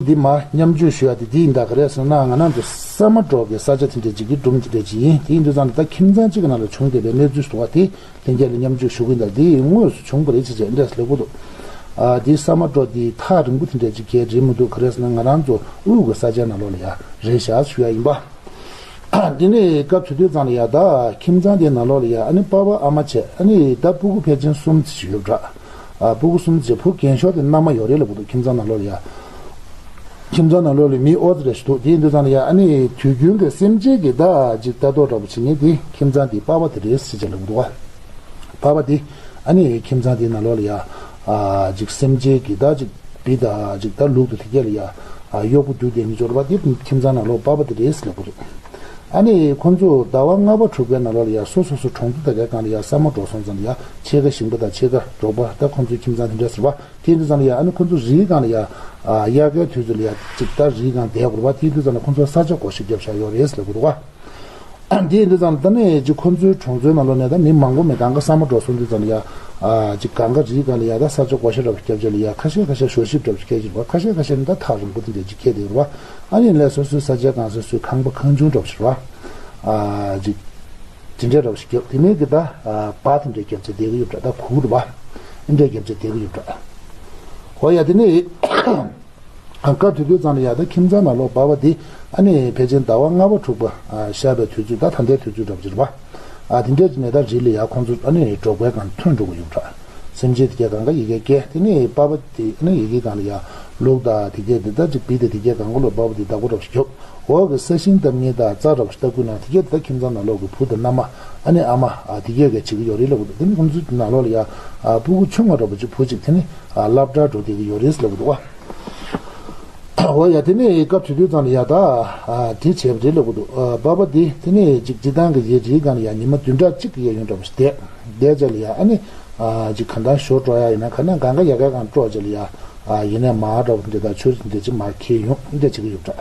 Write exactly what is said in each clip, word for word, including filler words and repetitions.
འདི་མ་མཉམ་སྤྱོད་ཞུ་ཡ་དེ་འདི་ཡིན་ད། ག་རེ་ཟེར་ན་ང་རང་ཚོ་ས་མ་འབྲོག་གི་ས་ཆ་དེ་འདྲ་ཅིག་གི་སྒྲུང་དེ་འདྲ་ཅིག་ཡིན། དེ་ཡིན་དུས་ཙང་ད་ཁྱིམ་ཚང་གཅིག་གི་ནང་ལ་བྱུང་བསྡད་པའི་གནས་ཚུལ་ཞིག་འདུག་བ། དེ་ལྷན་རྒྱས་ལ་མཉམ་སྤྱོད་ཞུ་གི་ཡིན་ད། འདི་དངོས་སུ་བྱུང་བ་རེད་ཅེས་བྱས་འདྲ་ཟེར་ལབ་གི་འདུག་ཨ་འདི་ས་མ་འབྲོག་འདི་ཐག་རིང་པོ་དེ་འདྲ་ཅིག་གས་རེད་མི་འདུག་ག་རེ་ཟེར་ན་ང་རང་ཚོ་དབུས་ཀྱི་ས་ཆའི་ནང་ལོགས་ལ་ཡ་རེད་ཤག་ཞུ་ཡ་ཡིན་པ། དེ་ནས་སྐབས་དེ་དུས་ཙང་ལ་ཡ་ད་ཁྱིམ་ཚང་དེའི་ནང་ལོགས་ལ་ཡ་ཨ་ནི་པ་ཕ་ཨ་མ་བྱས་ཨ་ནི་ད་སྤུ་གུ་ཕལ་ཆེར་གསུམ་ཙམ་ཞིག་ཡོད་པ་འདྲ། ཨ་སྤུ་གུ་གསུམ་ཙམ་བུ་རྒན་ཤོས་དེ་མནའ་མ་ཡོད་རེད་ལབ་གི་འདུག་ཁྱིམ་ཚང་ནང་ལོགས་ལ་ཡ། ཁྱིམ་ཚང་ནང་ལོགས་ལ་མི་ཨོ་ཙི་རེ་ཞིག་འདུག་དེ་ཡིན་དུས་ཙང་ལ་ཡ་ཨ་ནི་དུས་རྒྱུན་གྱི་སེམས་ཅན་གྱི་ད་ཅིག་ལྟ་རྟོག་འདྲ་པོ་བྱེད་མཁན་དེ་ཁྱིམ་ཚང་དེའི་པ་ཕ་དེ་རེད་ཟེར་བྱས་ལབ་གི་འདུག་བ། པ་ཕ་དེ་ཨ་ནི་ཁྱིམ་ཚང་དེའི་ནང་ལོགས་ལ་ཡ་ཨ་ཅིག་སེམས་ཅན་གྱི་ད་ཅིག་བི་ད་ཅིག་ད་ལུག་ཏུ་དེ་གས་ལ་ཡ་ཨ་གཡོག་པོ་རྒྱུག་བསྡད་མི་འབྱོར་བ་དེ་ཁྱིམ་ཚང་ནང་ལོགས་པ་ཕ་དེ་རེད་ཟེར་ལབ་གི་རེད། ཨ་ནི་ཁོ་ཚོ་ཟླ་བ་ལྔ་པ་དྲུག་པའི་ནང་ལོགས་ལ་ཡ་སོ་སོ་སོ་གྲོང་ཚོ་དེ་གའི་སྒང་ལ་ཡ་ས་མ་འབྲོག་སོང་ཙང་ལ་ཡ་ཕྱེད་ཀ་ཞིང་པ་དང་ཕྱེད་ཀ་འབྲོག་པ་ད་ཁོ་ཚོའི་ཁྱིམ་ཚང་དེ་འདྲ་ཟེར་བ། དེ་འདྲ་ཙང་ལ་ཡ་ཨ་ནི་ཁོ་ཚོ་རིའི་སྒང་ལ་ཡ་ཨ་དབྱར་ཁའི་དུས་ཚོད་ལ་ཡ་ཅིག་ད་རིའི་སྒང་བསྡད་དགོས་རེད་བ། དེ་འདྲ་ཙང་ལ་ཁོ་ཚོ་ས་ཆ་བགོ་བཤའ་བརྒྱབ་བཞག་ཡོད་རེད་ཟེར་ལབ་གི་འདུག་བ། དེ་འདྲ་ཙང་ལ་ད་ནས་ཅིག་ཁོ་ཚོའི་གྲོང་ཚོའི་ནང་ལོགས་ནས་ད་མི་མང་པོ་མེད་ད་ག་ས་མ་འབྲོག་སོང་དུས་ཙང་ལ་ཡ་ཨ་ཅིག་གང་ག་རིའི་སྒང་ལ་ཡ་ད་ས་ཆ་བགོ་བཤའ་འདྲ་པོ་བརྒྱབ་བྱས་ལ་ཡ་ཁ་ཤས་ཁ་ཤས་ཞོ་ཞིབ་འདྲ་པོ་ཞིག་སྐྱེལ་གྱི་རེད་བ། ཁ་ཤས་ཁ་ཤས་ནི་ད་ཐག་རིང་པོ་དེ་འདྲ་ཅིག་སྐྱེལ་བསྡད་ཡོད་རེད་བ། ཨ་ནི་ལས་སོ་སོའི་ས་ཆའི་སྒང་སོ་སོའི་ཁང་པ་ཁང་ཆུང་འདྲ་པོ་ཞིག་རེད་བ། ཨ་ཅིག་དེ་འདྲའི་འདྲ་པོ་ཞིག་བརྒྱབ། དེ་ནས་གི་ད་ཨ་སྦ་དེ་འདྲའི་བརྒྱབ་བྱས་བསྡད་ཀྱི་ཡོད་པ་འདྲ། ད་གུར་རེད་བ། ཨེ་འདྲའི་བརྒྱབ་བྱས་བསྡད་ཀྱི་ཡོད་པ་འདྲ། ཧོ་ཡ་དེ་ནས། ཨ་སྐབས་དེ་དུས་ཙང་ལ་ཡ་ད་ཁྱིམ་ཚང་ནང་ལོགས་པ་ཕ་དེ་ཨ་ནི་ཕལ་ཆེར་ཟླ་བ་ལྔ་པ་དྲུག་པ་ཨ་ཤར་བའི་དུས་ཚོད་ད་ད་ལྟའི་དུས་ཚོད་འདྲ་པོ་ཅིག་རེད་པ། ཨ་དེ་འདྲས་ཀྱི་ནས་ད་རི་ལ་ཡ་ཁོང་ཚོ་ཨ་ནི་འབྲོག་པའི་སྒང་ཐོན་འགྲོ་གི་ཡོད་པ་འདྲ། སེམས་ཅན་དེ་གས་སྒང་ག་ཡ་གིར་སྐྱེལ། དེ་ནས་པ་ཕ་དེ་ཨ་ནི་ཡ་གིར་སྒང་ལ་ཡ་ལུག་དང་དེ་གས་དེ་ད་ཅིག་བི་དང་དེ་གས་སྒང་ག་ལོ་པ་ཕ་དེ་བདག་པོ་འདྲ་པོ་ཞིག་རྒྱོབ། འོག་གི་ས་ཞིང་བཏབ་མཁན་དང་རྩྭ་འདྲ་པོ་ཞིག་བཏབ་ཁུལ་ནང་དེ་གས་དེ་ད་ཁྱིམ་ཚང་ནང་ལོགས་ཀྱི་བུ་དང་མནའ་མ་ཨ་ནི་ཨ་མ་ཨ་དེ་གས་གས་བྱེད་ཀྱི་ཡོད་རེད་ལབ་གི་འདུག་དེ་ནི་ཁོང་ཚོའི་ནང་ལོགས་ལ་ཡ་ཨ་སྤུ་གུ་ཆུང་བ་འདྲ་པོ་ཅིག་བུ་གཅིག་དེ་ནི་ཨ་སློབ་གྲྭར་འགྲོ་བསྡད་ཀྱི་ཡོད་རེད་ལབ་གི་འདུག་བ། འོ་ཡ་དེ་ནས་སྐབས་དེ་དུས་ཙང་ལ་ཡ་ད་ཨ་དེ་བྱས་པ་རེད་ལབ་གི་འདུག་ཨ་པ་ཕ་དེ་དེ་ནས་ཅིག་སྤྱིར་བཏང་གི་ཡ་རིའི་སྒང་ལ་ཡ་ཉི་མ་བདུན་ཕྲག་གཅིག་གི་གཡས་གཡོན་འདྲ་པོ་ཞིག་བསྡད། བསྡད་བྱས་ལ་ཡ་ཨ་ནི་ཨ་ཅིག་གང་ལྟར་ཞོ་དཀྲོག་ཡ་ཡིན་ན་ག་ནས་གང་ག་ཡ་གའི་སྒང་དཀྲོག་བྱས་ལ་ཡ་ཨ་ཡིན་ནའི་མར་འདྲ་པོ་འདི་དང་ཆུ་འདི་ཅིག་མར་འཁྱེར་ཡོང་འདི་བྱེད་ཀྱི་ཡོད་པ་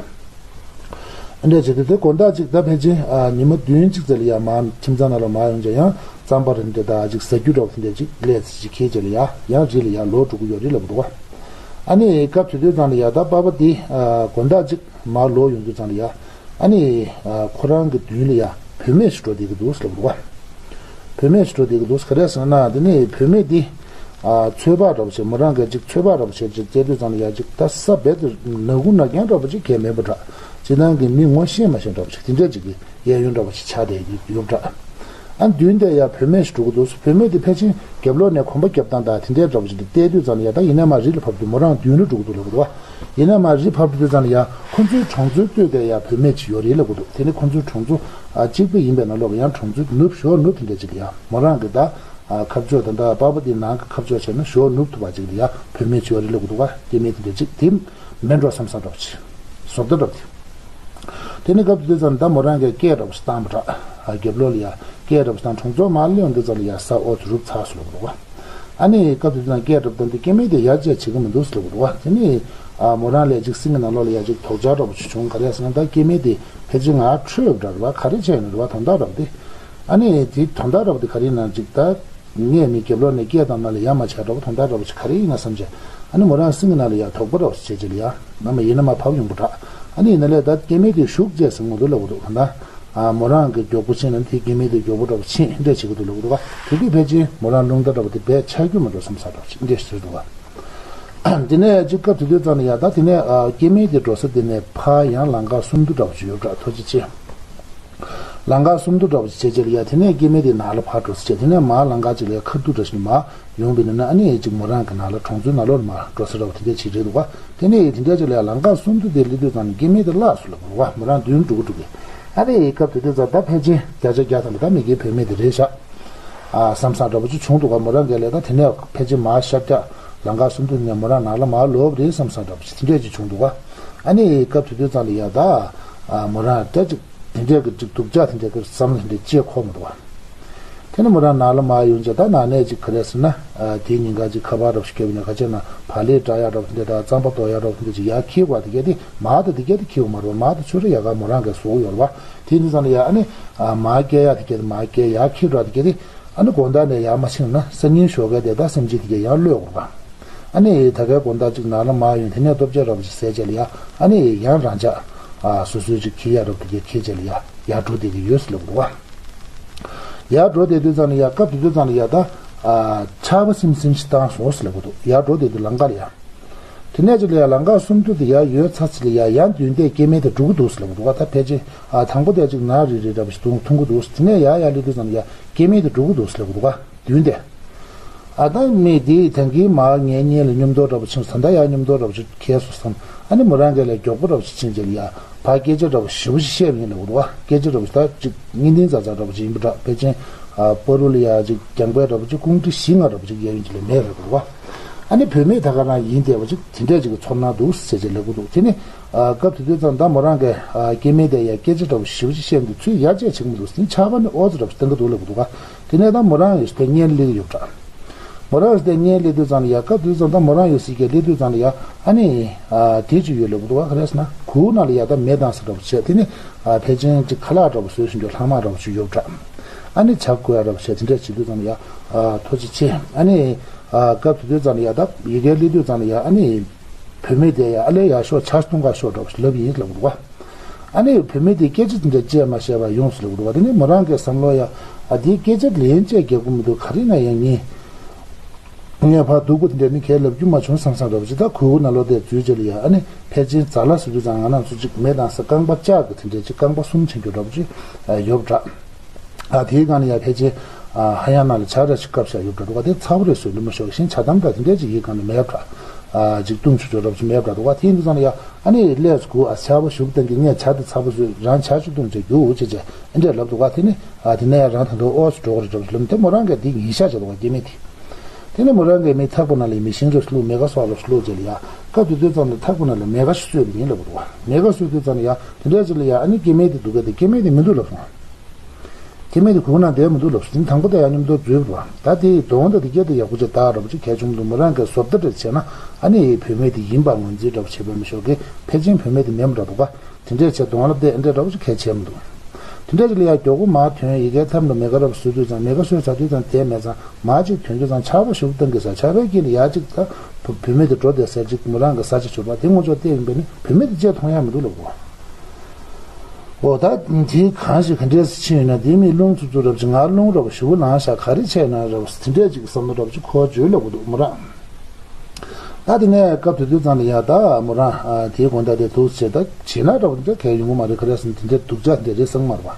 འདྲ། འདྲ་བྱེད་དུས་དེ་དགོང་དག་ཅིག་ད་ཕལ་ཆེར་ཨ་ཉི་མ་བདུན་ཅིག་ཙམ་ལ་ཡ་མར་ཁྱིམ་ཚང་ནང་ལ་མར་ཡོང་བྱས་ཡང་རྩམ་པ་རེ་འདྲ་དང་ཅིག་ཟ་རྒྱུ་འདྲ་པོ་དེ་འདྲ་ཅིག་ལས་ཅིག་ཁྱེར་བྱས་ལ་ཡ་ཡང་རི་ལ་ཡ་ལོག་འགྲོ་གི་ཡོད་རེད་ལབ་འདུག་བ། ཨ་ནི་སྐབས་དེ་དུས་ཙང་ལ་ཡ་ད་པ་ཕ་དེ་ཨ་དགོང་དག་ཅིག་མར་ལོག་ཡོང་དུས་ཙང་ལ་ཡ་ཨ་ནི་ཨ་ཁོ་རང་གི་མདུན་ལ་ཡ་བུད་མེད་ཞིག་འགྲོ་བསྡད་ཀྱི་འདུག་ལབ་འདུག་བ། བུད་མེད་ཞིག་འགྲོ་བསྡད་ཀྱི་འདུག་ག་རེ་ཟེར་ན་དེ་ནས་བུད་མེད་དེ་ཨ་ཚོད་དཔག་འདྲ་པོ་བྱས་མོ་རང་གིས་ཅིག་ཚོད་དཔག་འདྲ་པོ་བྱས་ཅིག་བཙལ་དུས་ཙང་ལ་ཡ་ཅིག་ད་ས་རྦད་དེ་ནག་ཁུང་ནག་རྐྱང་འདྲ་པོ་ཅིག་གས་མེད་པ་འདྲ། སྤྱིར་བཏང་གི་མི་ངོ་ཤེས་མ་ཤེས་འདྲ་པོ་ཅིག་དེ་འདྲ་ཅིག་གི་གཡས་གཡོན་འདྲ་པོ་ཅིག་ཆགས་བསྡད་ཡོད་པ་འདྲ། ཨ་མདུན་དེ་ཡ་བུད་མེད་ཞིག་འགྲོ་གི་འདུག་བུད་མེད་དེ་ཕལ་ཆེར་རྒྱབ་ལོགས་ནས་གོམ་པ་རྒྱབ་སྟངས་དང་དེ་འདྲའི་འདྲ་པོ་ཅིག་དེ་བལྟས་དུས་ཙང་ལ་ཡ་ད་ཡིན་ན་མ་རི་ལ་བབས་དུས་མོ་རང་མདུན་ལ་འགྲོ་གི་འདུག་ལབ་གི་འདུག་བ། ཡིན་ན་མ་རི་བབས་དུས་ཙང་ལ་ཡ་ཁོ་ཚོའི་གྲོང་ཚོའི་སྟོད་དེ་ཡ་བུད་མེད་ཅིག་ཡོད་རེད་ལབ་གི་འདུག་དེ་ནི་ཁོ་ཚོའི་གྲོང་ཚོ་ཨ་གཅིག་པ་ཡིན་པའི་ནང་ལོགས་ཡང་གྲོང་ཚོའི་ནུབ་ཞོར་ནུབ་དེ་འདྲ་ཅིག་ལ་ཡ་མོ་རང་གི་ད་ཨ་ཁ་ཕྱོགས་དང་ད་པ་ཕ་དེ་ནང་གི་ཁ་ཕྱོགས་བྱས་ན་ཞོར་ནུབ་ཐུབ་པ་ཅིག་ལ་ཡ་བུད་མེད་ཅིག་ཡོད་རེད་ལབ་གི་འདུག་བ། སྐྱེ་དམན་དེ་འདྲ་ཅིག་དེ། མེད་འགྲོ་བསམ་བསམ་འདྲ་པོ་ཅིག་བཟོ་ལྟ་འདྲ་པོ་དེ། དེ་ནི་སྐབས་དེ་དུས་ཙམ་ད་མོ་རང་གིས་སྐད་འདྲ་པོ་ཞིག་བཏང་པ་འདྲ། ཨ་རྒྱབ་ལོགས་ལ་ཡ་སྐད་འདྲ་པོ་ཞིག་བཏང་གྲོང་ཚོ་མར་སླེབས་དུས་ཙམ་ལ་ཡ་ས་ཨོ་ཙི་རུབ་ཚར་སོང་ལབ་འདུག་བ། ཨ་ནི་སྐབས་དེ་དུས་ཙམ་སྐད་འདྲ་པོ་བཏང་དུས་སྐྱེ་དམན་དེ་ཡར་བཅད་བྱེད་ཀྱི་མི་འདུག་ལབ་འདུག་བ། དེ་ནི་ཨ་མོ་རང་ལ་ཅིག་སེམས་ཀྱི་ནང་ལོགས་ལ་ཡ་ཅིག་དོགས་འཆར་འདྲ་པོ་ཞིག་བྱུང་། ག་རེ་ཟེར་ན་ད་སྐྱེ་དམན་དེ་ཕལ་ཆེར་ང་འཕྲོད་པ་འདྲ་རེད་བ། ག་རེ་བྱས་ཡོད་ན་རེད་བ། དོན་དག་འདྲ་པོ་དེ། ཨ་ནི་དེ་དོན་དག་འདྲ་པོ་དེ་ག་རེ་ཡིན་ན་ཅིག་ད། ངས་མི་རྒྱབ་ལོགས་ནས་སྐད་བཏང་ན་ལ་ཡ་མ་ཆགས་འདྲ་པོ་དོན་དག་འདྲ་པོ་ཅིག་ག་རེ་ཡིན་ན་བསམ་བྱས། ཨ་ནི་མོ་རང་སེམས་ཀྱི་ནང་ལ་ཡ་དོགས་པ་འདྲ་པོ་ཞིག་བྱས་བྱས་ལ་ཡ་ནམ་ཡིན་ན་མ་བབས་ཡོང་པ་འདྲ། ཨ་ནི་ཡིན་ན་ལས་ད་སྐྱེ་དམན་དེ་ཞུགས་བྱས་ཟིན་མ་འདུག་ལབ་འདུག་ག་ད། ཨ་མོ་རང་གི་མགྱོགས་པོ་ཕྱིན་ན་དེ་སྐྱེ་དམན་དེ་མགྱོགས་པོ་འདྲ་པོ་ཕྱིན་འདྲ་བྱེད་ཀྱི་འདུག་ལབ་འདུག་ག་དེ་དུས་ཕལ་ཆེར་མོ་རང་རླུང་རྟ་འདྲ་པོ་དེ་རྦད་ཆག་རྒྱུ་མ་འགྲོ་བསམ་ས་འདྲ་པོ་ཅིག་འདྲ་ཞིག་འདུག་ག་དེ་ནས་ཅིག་སྐབས་དེ་དུས་ཙམ་ལ་ཡ་ད་དེ་ནས་ཨ་སྐྱེ་དམན་དེ་འགྲོ་ས་དེ་ནས་ཕར་ཡང་ལམ་ཁ་སུམ་མདོ་འདྲ་པོ་ཅིག་ཡོད་པ་འདྲ། ཐུགས་རྗེ་ཆེ། ལམ་ཁ་སུམ་མདོ་འདྲ་པོ་ཞིག་བྱས་རྗེས་ལ་ཡ་དེ་ནས་སྐྱེ་དམན་དེ་ནང་ལ་ཕར་འགྲོ་ས་བྱས། དེ་ནས་མར་ལམ་ཁ་ཅིག་ལ་ཡ་ཁ་ཐུག་འདྲ་ཞིག་མར་ཡོང་བའི་ནང་ན་ཨ་ནི་ཅིག་མོ་རང་གི་ནང་ལ་གྲོང་ཚོའི་ནང་ལོགས་ལ་མར་འགྲོ་ས་འདྲ་པོ་དེ་འདྲ་ཅིག་རེད་འདུག་ག་དེ་ནས་དེ་འདྲ་ཅིག་ལ་ཡ་ལམ་ཁ་སུམ་མདོ་དེ་སླེབས་དུས་ཙམ་ནས་སྐྱེ་དམན་དེ་བརླགས་སོང་ལབ་འདུག་ག་མོ་རང་མདུན་འགྲོ་གི་འགྲོ་གི་ཨ་ནི་སྐབས་དེ་དུས་ཙམ་ད་ཕལ་ཆེར་བརྒྱ་ཆ་བརྒྱ་ཐམ་པ་ད་མི་རྒན་བུད་མེད་དེ་རེད་ཤག་ཨ་བསམ་བསམ་འདྲ་པོ་ཅིག་བྱུང་འདུག་ག་མོ་རང་གིས་ལས་ད་དེ་ནས་ཕལ་ཆེར་མར་ཤར་རྒྱག་ལམ་ཁ་སུམ་མདོ་ནས་མོ་རང་ནང་ལ་མར་ལོག་རེད་བསམ་བསམ་འདྲ་པོ་ཅིག་དེ་འདྲ་ཅིག་བྱུང་འདུག་ག་ཨ་ནི་སྐབས་དེ་དུས་ཙམ་ལ་ཡ་ད་ཨ་མོ་རང་ད་ཅིག་དེ་འདྲའི་གི་ཅིག་སྡུག་ཅག་དེ་འདྲའི་གི་བསམ་བློ་དེ་འདྲའི་སྐྱེ་ཁོམ་མི་འདུག་བ། དེ་ནས་མོ་རང་ནང་ལ་མར་ཡོང་རྗེས་ད་ནང་ནས་ཅིག་ག་རེ་ཟེར་ན། ཨ་དེའི་ཉིན་ག་ཅིག་ཁ་པར་འདྲ་པོ་ཞིག་བརྒྱབ་ནས་ག་ཅེ་ན་བག་ལེབ་བཀྲ་ཡག་འདྲ་པོ་དེ་འདྲ་དང་རྩམ་པ་གཏོར་ཡག་འདྲ་པོ་དེ་འདྲ་ཅིག་ཡར་འཁྱེར་དགོས་པ་དེ་གས་དེ་མར་དང་དེ་གས་དེ་འཁྱེར་དགོས་མ་རེད་བ། མར་དང་ཆུ་ར་ཡག་ག་མོ་རང་གིས་བཟོ་གི་ཡོད་རེད་བ། དེ་ཡིན་དུས་ཙང་ལ་ཡ་ཨ་ནི་ཨ་མར་བསྐྱལ་ཡག་དེ་གས་དེ་མར་བསྐྱལ། ཡར་འཁྱེར་འགྲོ་ཡག་དེ་གས་དེ་ཨ་ནི་དགོང་དག་ནས་ཡར་མ་ཕྱིན་ན་སང་ཉིན་ཞོགས་ཀས་དེ་ད་སེམས་ཅན་དེ་གས་ཡར་གློད་དགོས་རེད་བ། ཨ་ནི་ད་གའི་དགོང་དག་ཅིག་ནང་ལ་མར་ཡོང་། དེ་ནས་ལྟོ་ཆས་འདྲ་པོ་ཅིག་ཟས་བྱས་ལ་ཡ། ཨ་ནི་ཡང་རང་འཇགས་ཨ་སོ་སོའི་ཅིག་འཁྱེར་ཡག་འདྲ་པོ་དེ་འཁྱེར་བྱས་ལ་ཡ་ཡར་འགྲོ་བསྡད་ཀྱི་ཡོད་ཟེར་ལབ་འདུག་བ། ཡར་འགྲོ་བསྡད་དུས་ཙམ་ལ་ཡ། སྐབས་དེ་དུས་ཙམ་ལ་ཡ་ད་ཨ་ཆར་པ་སིམ་སིམ་ཞིག་བཏང་སོང་ཟེར་ལབ་ཀྱི་འདུག་ཡར་འགྲོ་བསྡད་དུས་ལམ་ཁ་ལ་ཡ། དེ་ནས་ཅིག་ལ་ཡ་ལམ་ཁ་སུམ་མདོ་དེ་ཡར་ཡོལ་ཚར་ཚར་ལ་ཡ། ཡང་མདུན་བསྡད་སྐྱེ་དམན་དེ་འགྲོ་གི་འདུག་ཟེར་ལབ་ཀྱི་འདུག་བ། ད་ཕལ་ཆེར་ཨ་དང་པོ་དེ་ཅིག་ནག་རིལ་རིལ་འདྲ་པོ་ཞིག་འཐུང་འཐུང་གི་འདུག་དེ་ནས་ཡར་ཡར་སླེབས་དུས་ཙམ་ལ་ཡ་སྐྱེ་དམན་དེ་འགྲོ་གི་འདུག་ཟེར་ལབ་ཀྱི་འདུག་བ། མདུན་བསྡད། ཨ་ད་མི་དེ་ད་གིན་མར་ངའི་སྔོན་ལ་མཉམ་དུ་འདྲ་པོ་ཕྱིན་སོང་། ད་ཡར་མཉམ་དུ་འདྲ་པོ་ཅིག་ཁེལ་སོང་བསམ། ཨ་ནི་མོ་རང་གིས་ལ་མགྱོགས་པོ་འདྲ་པོ་ཅིག་ཕྱིན་བྱས་ལ་ཡ། ཕར་སྐད་ཆ་འདྲ་པོ་ཞེ་པོ་ཅིག་བཤད་པ་ཡིན་ལབ་ཀྱི་འདུག་བ། སྐད་ཆ་འདྲ་པོ་ཞིག་ད་ཅིག་གཉིས་ལྡན་ཙག་ཙག་འདྲ་པོ་ཅིག་ཡིན་པ་འདྲ། ཕལ་ཆེར་ཨ་བར་དུ་ལ་ཡ་ཅིག་རྒྱང་འཕེན་འདྲ་པོ་ཅིག་ཀུང་ཀྲི་བཞི་ལྔ་འདྲ་པོ་ཅིག་ཡར་ཡོང་གི་ལས་མེད་ལབ་ཀྱི་འདུག་བ། ཨ་ནི་བུད་མེད་ད་ག་རང་ཡིན་བསྡད་པ་ཅིག་དེ་འདྲས་ཅིག་གི་ཚོར་སྣང་འདུག་ཟེར་བྱས་ལབ་ཀྱི་འདུག་དེ་ནི་ཨ་སྐབས་དེ་དུས་ཙམ་ད་མོ་རང་གིས་ཨ་སྐྱེ་དམན་དེ་ཡ་སྐད་ཆ་འདྲ་པོ་ཞེ་པོ་ཅིག་བཤད་འདུག་ཚུར་ཡར་བཅད་བྱེད་ཀྱི་མི་འདུག་དེ་ནི་ཆར་པ་ནི་ཨོ་ཙི་འདྲ་པོ་ཞིག་བཏང་གི་འདུག་ལབ་ཀྱི་འདུག་ག་དེ་ནས་ད་མོ་རང་ཡོད་དེ་སྔོན་སླེབས་ཀྱི་ཡོད་པ་འདྲ། མོ་རང་ཡོད་དེ་སྔོན་སླེབས་དུས་ཙམ་ལ་ཡ། སྐབས་དེ་དུས་ཙམ་ད་མོ་རང་ཡོད་སའི་གི་སླེབས་དུས་ཙམ་ལ་ཡ། ཨ་ནི་ཨ་དེ་ཅིག་ཡོད་ལབ་ཀྱི་འདུག་ག་ག་རེ་ཟེར་ན། གུར་ནང་ལ་ཡ་ད་མེ་བཏང་ས་འདྲ་པོ་བྱས། དེ་ནི་ཨ་ཕལ་ཆེར་ཅིག་ཁ་ལག་འདྲ་པོ་བཟོས་བཞིན་པའི་ལྷག་མ་འདྲ་པོ་ཅིག་ཡོད་པ་འདྲ། ཨ་ནི་ཇ་བསྐོལ་ཡག་འདྲ་པོ་བྱས། དེ་འདྲ་བྱེད་དུས་ཙམ་ལ་ཡ། ཨ་ཐུགས་རྗེ་ཆེ། ཨ་ནི་ཨ་སྐབས་དེ་དུས་ཙམ་ལ་ཡ། ད་ཡ་གིར་སླེབས་དུས་ཙམ་ལ་ཡ། ཨ་ནི་བུད་མེད་དེ་ཡ། ཨ་ལས་ཡར་ཤོག་ཇ་འཐུང་ག་ཤོག་འདྲ་པོ་ཞིག་ལབ་ཡིན་ལབ་ཀྱི་འདུག་ག་ཨ་ནི་བུད་མེད་དེ་སྐད་ཆ་དེ་འདྲ་བཤད་མ་ཤེས་པར་ཡོང་སོང་ལབ་ཀྱི་འདུག་བ། དེ་ནི་མོ་རང་གི་བསམ་བློ་ཡ། ཨ་དེའི་སྐད་ཆ་ལན་བཅད་རྒྱག་གི་མི་འདུག་ག་རེ་ན་ཡང་ཉན། ངས་ཕར་སྡུག་པོ་དེ་འདྲ་ནི་གས་ལབ་རྒྱུ་མ་བྱུང་བསམ་བསམ་འདྲ་པོ་ཅིག་ད་གུར་ནང་ལོགས་དེ་འཛུལ་བྱས་ལ་ཡ། ཨ་ནི་ཕལ་ཆེར་ཛ་ལ་ཟེར་དུས་ཙམ་ང་རང་ཚོ་ཅིག་མེ་བཏང་ས་རྐང་པ་ལྕགས་ཀྱི་དེ་འདྲ་ཅིག་རྐང་པ་གསུམ་ཕྱིན་རྒྱུ་འདྲ་པོ་ཅིག་ཡོད་པ་འདྲ། ཨ་དེའི་སྒང་ལ་ཡ་ཕལ་ཆེར་ཨ་ཧ་ཡང་ནང་ལ་ཇ་འདྲ་ཅིག་བཀབ་བཞག་ཡོད་པ་འདྲ་འདུག་ག་དེ་ཚ་པོ་རེད་ཟེར་ལུས་མ་ཤོར་བཞིན། ཇ་དམ་དང་དེ་འདྲ་ཅིག་ཡིན་གང་ནས་མེད་པ་འདྲ། ཨ་ཅིག་བཏུང་ཆོག་ཆོག་འདྲ་པོ་ཅིག་མེད་པ་འདྲ་འདུག་ག་དེ་ཡིན་དུས་ཙམ་ལ་ཡ། ཨ་ནི་ལས་སུ་གུ་ཨ་ཆར་པ་ཞུགས་བཏང་གི། ངས་ཇ་དེ་ཚ་པོ་བཟོས། རང་ཇ་ཅིག་བཏུང་བྱས་རྒྱུགས་འུ་ཅེ་ཅེ་ཨེ་འདྲས་ལབ་འདུག་ག་དེ་ནི་ཨ་དེ་ནས་ཡ་རང་ད་དུང་ཨོ་ཙི་འགྲོ་གི་རེད་འདྲ་པོ་ཅིག་ལབ། དེ་མོ་རང་གིས་དེ་ཉིན་ཤག་བྱས་འདུག་ག་སྐྱེ་དམན་དེ། དེ་ནས་མོ་རང་གིས་མི་ཐག་པ་ནང་ལ་མི་ཤིང་འདྲ་ཞིག་བླུགས། མེ་ཁ་སོགས་འདྲ་ཞིག་བླུགས་བྱས་ལ་ཡ། སྐབས་དེ་དུས་ཙམ་ལ་ཐག་པ་ནང་ལ་མེ་ཁ་ཞིག་གསོས་པ་ཡིན་ལབ་འདུག་ག་མེ་ཁ་གསོས་དུས་ཙམ་ལ་ཡ། དེ་འདྲས་ཅིག་ལ་ཡ། ཨ་ནི་སྐྱེ་དམན་དེ་འདུག་ག་དེ་སྐྱེ་དམན་དེ་མི་འདུག་ལབ་སོང་། སྐྱེ་དམན་དེ་གུར་ནང་བསྡད་མི་འདུག་ལབ་སོང་། དེ་ནི་དང་པོ་དེ་ཡ་མཉམ་དུ་འཛུལ་བ། ད་དེ་གདོང་དང་དེ་སྐད་དེ་ཡག་པོ་ཅིག་བལྟ་འདྲ་པོ་ཅིག་གལ་ཆུང་འདུག་མོ་རང་གིས་བཟོ་ལྟ་འདྲ་བྱས་ན། ཨ་ནི་བུད་མེད་དེ་ཡིན་པ་ངོས་འཛིན་འདྲ་པོ་བྱེད་པ་མི་ཤོག་གི། ཕལ་ཆེར་བུད་མེད་དེ་མིན་པ་འདྲ་འདུག་ག་དེ་འདྲས་བྱས་གདོང་ལ་བལྟས་ཨེ་འདྲས་འདྲ་པོ་ཅིག་གལ་ཆེ་མི་འདུག་དེ་འདྲས་ཅིག་ལ་ཡ་མགྱོགས་པོ་མར་ཐོན། ཡ་གིའི་མཐའ་མ་ལ་མེ་ཁ་འདྲ་པོ་བཟོས་དུས་ཙམ། མེ་ཁ་བཟོས་ཚར་དུས་ཙམ་དེ་མེད་ཙང་མར་ཅིག་ཐོན་དུས་ཙམ་ཆར་པ་ཞེ་པོ་བཏང་གི་ས། ཆར་པའི་དཀྱིལ་ལ་ཡ་ཅིག་ད་བུ་བུད་མེད་དེ་འགྲོ་བསྡད་ས་ཅིག་མོ་རང་གི་ས་ཆ་གྱུར་པ་དེ་ངོ་ཅོག་བལྟས་ཡིན་པས་ནི་བུད་མེད་དེ་ཅིག་མཐོང་ཡ་མི་འདུག་ལབ་གོ། འོ་ད་དེ་གང་ཞིག་ག་འདྲས་སེ་ཕྱིན་ཡོད་ན། དེ་མི་རླུང་འཚུབ་འཚུབ་འདྲ་པོ་ཅིག་ང་རླུང་འདྲ་པོ་ཞེ་པོ་ལངས་ཤག་ག་རེ་བྱས་ན་འདྲ་པོ་དེ་འདྲས་ཅིག་བསམ་བློ་འདྲ་པོ་ཅིག་འཁོར་བྱས་ལབ་གོ་འདུག་མོ་རང་། ད་དེ་ནས་སྐབས་དེ་དུས་ཙམ་ལ་ཡ། ད་མོ་རང་ཨ་དེའི་དགོང་དག་དེ་འདུག་སེ་བྱས། ད་བྱས་ན་འདྲ་པོ་འདི་གས་ཡོང་གི་མ་རེད། ག་རེ་ཟེར་ན་དེ་འདྲའི་སྡུག་ཅག་དེ་རེད་བསམ་མ་རེད་པ།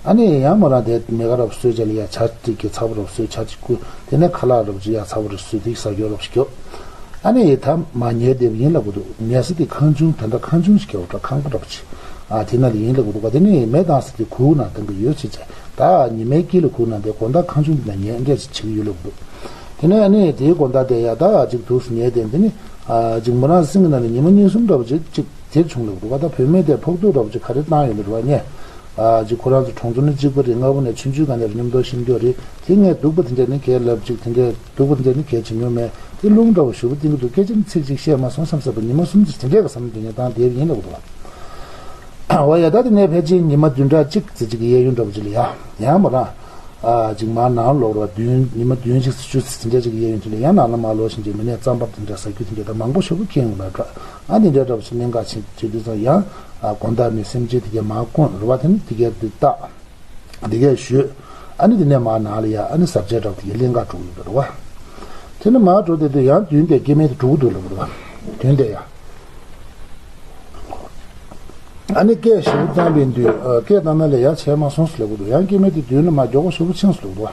ཨ་ནི་ཡང་མོ་རང་དེ་མེ་ཁ་འདྲ་པོ་བཟོས་བྱས་ལ་ཡ། ཇ་ཅིག་གི་ཚ་པོ་འདྲ་པོ་བཟོས། ཇ་ཅིག་བསྐོལ། དེ་ནས་ཁ་ལག་འདྲ་པོ་ཅིག་ཡ་ཚ་པོ་འདྲ་བཟོས། དེ་ཟ་རྒྱུ་འདྲ་པོ་ཅིག་རྒྱོབ། ཨ་ནི་ད་མར་ཉལ་བསྡད་པ་ཡིན་ལབ་གོ་འདུག་ཉལ་ས་དེ་ཁང་ཆུང་། ད་ལྟ་ཁང་ཆུང་ཞིག་གི་འོག་འདྲ། ཁང་པ་འདྲ་པོ་ཅིག་ཨ་དེ་ནང་ལ་ཡིན་ལབ་གོ་འདུག་ག་དེ་ནས་མེ་བཏང་ས་དེ་གུར་ནང་བཏང་གི་ཡོད་ཅེས་བྱས། ད་ཉི་མའི་དཀྱིལ་ལ་གུར་ནང་བསྡད། དགོང་དག་ཁང་ཆུང་དེ་ནང་ཉལ་འདྲ་ཅིག་བྱེད་ཀྱི་ཡོད་ལབ་གོ་འདུག་དེ་ནས་ཨ་ནི་དེའི་དགོང་དག་དེ་ཡ་ད་ཅིག་འདུག་སེ་ཉལ་བསྡད། དེ་ནི་ཨ་ཅིག་མོ་རང་སེམས་ཀྱི་ནང་ལ་ཉི་མ་གཉིས་གསུམ་འདྲ་པོ་ཅིག་ཅིག་དེར་བྱུང་ལབ་འདུག་ག་ད་བུད་མེད་དེ་ཕོག་ཐུག་འདྲ་པོ་ཅིག་ག་རེ་བཏང་ཡོད་ལབ་རེད་པ། ངས་ཨ་ཅིག་ཁོ་རང་ཚོ་གྲོང་ཚོ་ནི་གཅིག་པ་རེད། སྔ་པོ་ནས་ཆུང་ཆུང་སྒང་ནས་མཉམ་དུ་ཤེས་རྒྱུ་རེད། དེ་ངས་སྡུག་པོ་དེ་འདྲ་ནི་གས་ལབ་ཅིག་དེ་འདྲ་སྡུག་པོ་དེ་འདྲ་ནི་གས་བྱེད་མྱོང་མེད། དེ་རླུང་འདྲ་པོ་ཞེ་པོ་བསྟན་གྱི་འདུག་སྐད་ཆ་ནི་ཚིག་གཅིག་བཤད་མ་སོང་བསམ་བསམ་པ། ཉི་མ་གསུམ་ཙམ་དེ་འདྲའི་གི་བསམ་བློ་དེ་ནས་བཏང་བསྡད་པ་ཡིན་ལབ་འདུག་ག་འོ་ཡ། ད་དེ་ནས་ཕལ་ཆེར་ཉི་མ་བདུན་ཕྲག་གཅིག་ཙམ་ཅིག་གི་གཡས་གཡོན་འདྲ་པོ་ཅིག་ལ་ཡ། ཡང་མོ་རང་ཨ་ཅིག་མར་ནང་ལོག་ར། བདུན། ཉི་མ་བདུན་ཅིག་བཅུ་ཙམ་དེ་འདྲ་ཅིག་གི་གཡས་གཡོན་དེ་ལ་ཡང་ནང་ལ་མར་ལོག་བཞིན་གྱི་མི་ནས་རྩམ་པ་དེ་འདྲ་ཟ་རྒྱུ་དེ་འདྲ་ད་མང་པོ་ཞེ་པོ་ཁྱེར་ཡོང་ལབ་འདྲ། ཨ་དེ་འདྲ་འདྲ་པོ་ཅིག་གླེང་ག་ཕྱིན་བྱེད་དུས་ཙམ་ཡང་ཨ་དགོང་དག་མི་སེམས་ཅན་དེ་གས་མར་བསྐོན་རེད་པ། དེ་ནི་དེ་གས་དེ་བཏགས། དེ་གས་ཞུས། ཨ་ནི་དེ་ནས་མར་ནང་ལ་ཡ། ཨ་ནི་ཟབ་ཆས་འདྲ་པོ་དེ་གས་གླེང་ག་འགྲོ་གི་ཡོད་རེད་པ། དེ་ནི་མར་འགྲོ་བསྡད་དུས་ཡང་མདུན་དེ་སྐྱེ་དམན་དེ་འགྲོ་གི་འདུག་ལབ་རེད་པ། མདུན་དེ་ཡ། ཨ་ནི་སྐད་ཞེ་པོ་བཏང་བའི་མདུན། ཨ་སྐད་བཏང་ན་ལས་ཡ་བྱས་མ་སོང་ཟེར་ལབ་ཀྱི་འདུག་ཡང་སྐྱེ་དམན་དེ་མདུན་ལ་མར་མགྱོགས་པོ་ཞེ་པོ་ཕྱིན་ཟེར་ལབ་ཀྱི་འདུག་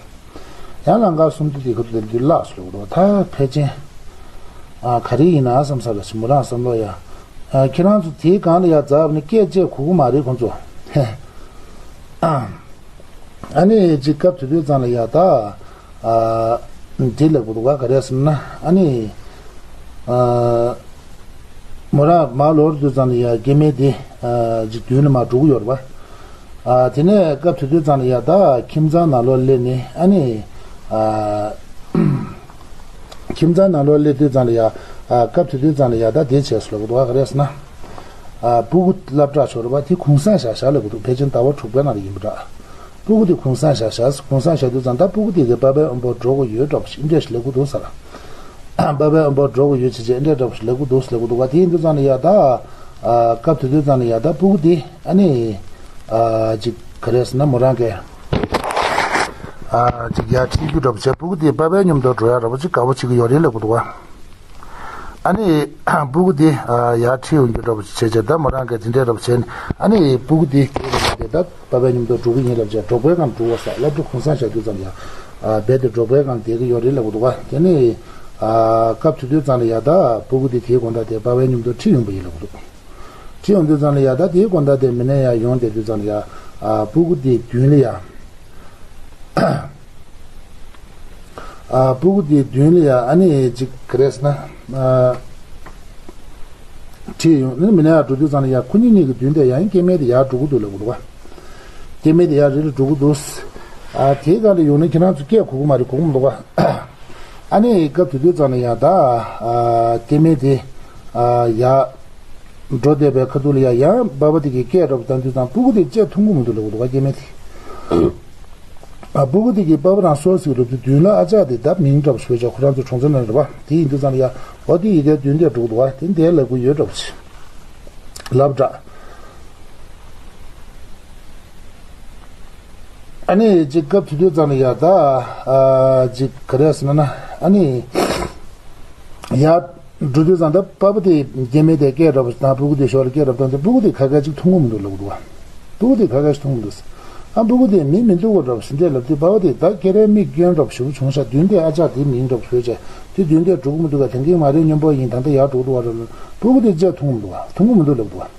ཡང་ལམ་ཁ་གསུམ་དེ་དེ་ཁ་ཐུག་དེ་མདུན་བརླག་ཟེར་ལབ་ཀྱི་འདུག་ད་ཕལ་ཆེར་ཨ་ག་རེ་ཡིན་ན་བསམ་ས་ར་ཞིག་མོ་རང་བསམ་བློ་ཡ། ཨ་ཁྱེད་རང་ཚོ་དེའི་སྒང་ལ་ཡ་འཛེགས་པ་ནི་སྐད་ཆ་གོ་གི་མ་རེད་ཁོང་ཚོ། ཨ་ནི་ཅིག་སྐབས་དེ་དུས་ཙམ་ལ་ཡ་ད། ཨ་འདི་ལབ་ཀྱི་འདུག་ག་ག་རེ་ཟེར་ན། ཨ་ནི་ཨ་མོ་རང་མར་ལོག་དུས་ཙམ་ལ་ཡ་སྐྱེ་དམན་དེ་ཨ་ཅིག་མདུན་ལ་མར་འགྲོ་གི་ཡོད་རེད་པ། ཨ་དེ་ནས་སྐབས་དེ་དུས་ཙམ་ལ་ཡ་ད་ཁྱིམ་ཚང་ནང་ལོགས་སླེབས་ནས། ཨ་ནི་ཨ་ཁྱིམ་ཚང་ནང་ལོགས་སླེབས་དུས་ཙམ་ལ་ཡ། ཨ་སྐབས་དེ་དུས་ཙམ་ལ་ཡ་ད་དེ་བྱས་སོང་ལབ་ཀྱི་འདུག་ག་ག་རེ་ཟེར་ན། ཨ་སྤུ་གུ་སློབ་གྲྭ་ཤོར་བ་དེ་གུང་སེང་བཞག་བཞག་ལབ་ཀྱི་འདུག་ཕལ་ཆེར་ཟླ་བ་དྲུག་པའི་ནང་ལ་ཡིན་པ་འདྲ། སྤུ་གུ་དེ་གུང་སེང་བཞག་བཞག་གུང་སེང་བཞག་དུས་ཙམ་ད་སྤུ་གུ་དེ་གི་པ་ཕའི་དབོན་པོ་འགྲོ་དགོས་ཡོད་འདྲ་པོ་ཞིག་འདྲ་ཞིག་ལབ་ཀྱི་འདུག་ཟེར། པ་ཕའི་དབོན་པོར་འགྲོ་དགོས་ཡོད་ཅེས་བྱས་འདྲ་འདྲ་པོ་ཞིག་ལབ་ཀྱི་འདུག་ལབ་ཀྱི་འདུག་ག་དེ་ཡིན་དུས་ཙང་ལ་ཡ་ད། ཨ་སྐབས་དེ་དུས་ཙང་ལ་ཡ་ད་སྤུ་གུ་དེ་ཨ་ནི། ཨ་ཅིག་ག་རེ་ཟེར་ན་མོ་རང་གིས། ཨ་ཅིག་ཡར་ཁྲིད་རྒྱུ་འདྲ་པོ་བྱས་སྤུ་གུ་དེ་པ་ཕའི་མཉམ་དུ་འགྲོ་ཡ་འདྲ་པོ་ཅིག་དགའ་པོ་བྱེད་ཀྱི་ཡོད་རེད་ལབ་ཀྱི་འདུག་ག་ཨ་ནི། སྤུ་གུ་དེ་ཨ་ཡར་ཁྲིད་ཡོང་རྒྱུ་འདྲ་པོ་བྱས་བྱས་ད་མོ་རང་གིས་དེ་འདྲའི་འདྲ་པོ་བྱས་ནས་ཨ་ནི་སྤུ་གུ་དེ་དེ་རེད་དེ་ད་པ་ཕའི་མཉམ་དུ་འགྲོ་གི་ཡིན་ལབ་བྱས་འབྲོག་པའི་སྒང་འགྲོ་བ་ས་སློབ་གྲྭ་གུང་སེང་བཞག་དུས་ཙམ་ཡ། ཨ་རྦད་དེ་འབྲོག་པའི་སྒང་བསྡད་ཀྱི་ཡོད་རེད་ལབ་ཀྱི་འདུག་ག་དེ་ནས། ཨ་སྐབས་དེ་དུས་ཙམ་ལ་ཡ་ད་སྤུ་གུ་དེ་དེའི་དགོང་དག་དེ་པ་ཕའི་མཉམ་དུ་ཁྲིད་ཡོང་པ་ཡིན་ལབ་ཀྱི་འདུག་ཁྲིད་ཡོང་དུས་ཙམ་ལ་ཡ་ད་དེའི་དགོང་དག་དེ་མི་ནས་ཡ་ཡོང་བསྡད་དུས་ཙམ་ལ་ཡ། ཨ་སྤུ་གུ་དེའི་མདུན་ལ་ཡ། ཨ་སྤུ་གུ་དེའི་མདུན་ལ་ཡ་ཨ་ནི་ཅིག་ག་རེ་ཟེར་ན། ཨ་ཁྲིད་ཡོང་ནི་མི་ནས་ཡ་འགྲོ་དུས་ཙམ་ལ་ཡ་ཁོ་གཉིས་གཉིས་ཀྱི་མདུན་དེ་ཡ་སྐྱེ་དམན་དེ་ཡར་འགྲོ་གི་འདུག་ལབ་ཀྱི་འདུག་ག་སྐྱེ་དམན་དེ་ཡར་རི་རི་འགྲོ་གི་འདུག་ཨ་དེའི་སྒང་ལ་ཡོང་ནས་ཁྱེད་རང་ཚོ་སྐད་གོ་གི་མ་རེད་གོ་གི་མི་འདུག་ག་ཨ་ནི་སྐབས་དེ་དུས་ཙམ་ལ་ཡ་ད། ཨ་སྐྱེ་དམན་དེ། ཨ་ཡ། འགྲོ་བསྡད་པའི་ཁ་ཐུག་ལ་ཡ་ཡང་པ་ཕ་དེ་གིས་སྐད་འདྲ་པོ་བཏང་དུས་ཙང་སྤུ་གུ་དེ་ཅིག་མཐོང་གི་མི་འདུག་ལབ་ཀྱི་འདུག་ག་སྐྱེ་དམན་དེ། ཨ་སྤུ་གུ་དེ་གིས་པ་ཕ་རང་སོ་སོའི་རུབ་ཏུ་མདུན་ལ་ཨ་ཅག་དེ་ད་མིང་འདྲ་པོ་ཞིག་བྱས་ཁོ་རང་ཚོ་གྲོང་ཚོ་ནང་རེད་པ། དེ་ཡིན་དུས་ཙང་ལ་ཡ་འོ་དེ་ཡི་གེ་མདུན་དེ་འགྲོ་གི་འདུག་ག་དེ་འདྲའི་ལབ་གི་ཡོད་འདྲ་པོ་ཅིག་ལབ་འདྲ། ཨ་ནི་ཅིག་སྐབས་དེ་དུས་ཙམ་ལ་ཡ་ད། ཨ་ཅིག་ག་རེ་ཟེར་ན་ན་ཨ་ནི། ཡར་འགྲོ་དུས་ཙམ་ད་པ་ཕ་དེ་སྐྱེ་དམན་དེ་སྐད་འདྲ་པོ་ཞིག་དང་སྤུ་གུ་དེ་ཞོར་ལ་སྐད་འདྲ་པོ་བཏང་ཚེ་སྤུ་གུ་དེ་ཁ་ཁ་ཅིག་མཐོང་གི་མི་འདུག་ལབ་ཀྱི་འདུག་ག་སྤུ་གུ་དེ་ཁ་ཁ་ཞིག་མཐོང་གི་མི་འདུག་ཨ་སྤུ་གུ་དེ་མི་མི་འདུག་ག་འདྲ་པོ་ཞིག་འདྲ་ལབ་དུས་པ་ཕ་དེ་ད་ཁྱེད་རའི་མིག་སྐྱོན་འདྲ་པོ་ཞིག་བྱུང་ཤག་མདུན་དེ་ཨ་ཅག་དེ་མིང་འདྲ་པོ་ཞིག་བྱས་དེ་མདུན་དེ་འགྲོ་གི་མི་འདུག་ག་དེང་གི་མ་རེད་སྨྱོན་པོ་ཡིན་ད་ལྟ་ཡར་འགྲོ་གི་འདུག་ག་རེད་ལབ་སྤུ་གུ་དེ་ཅིག་མཐོང་གི་མི་འདུག་ག་མཐོང་གི་མི་འདུག་ལབ་ཀྱི་འདུག་ག་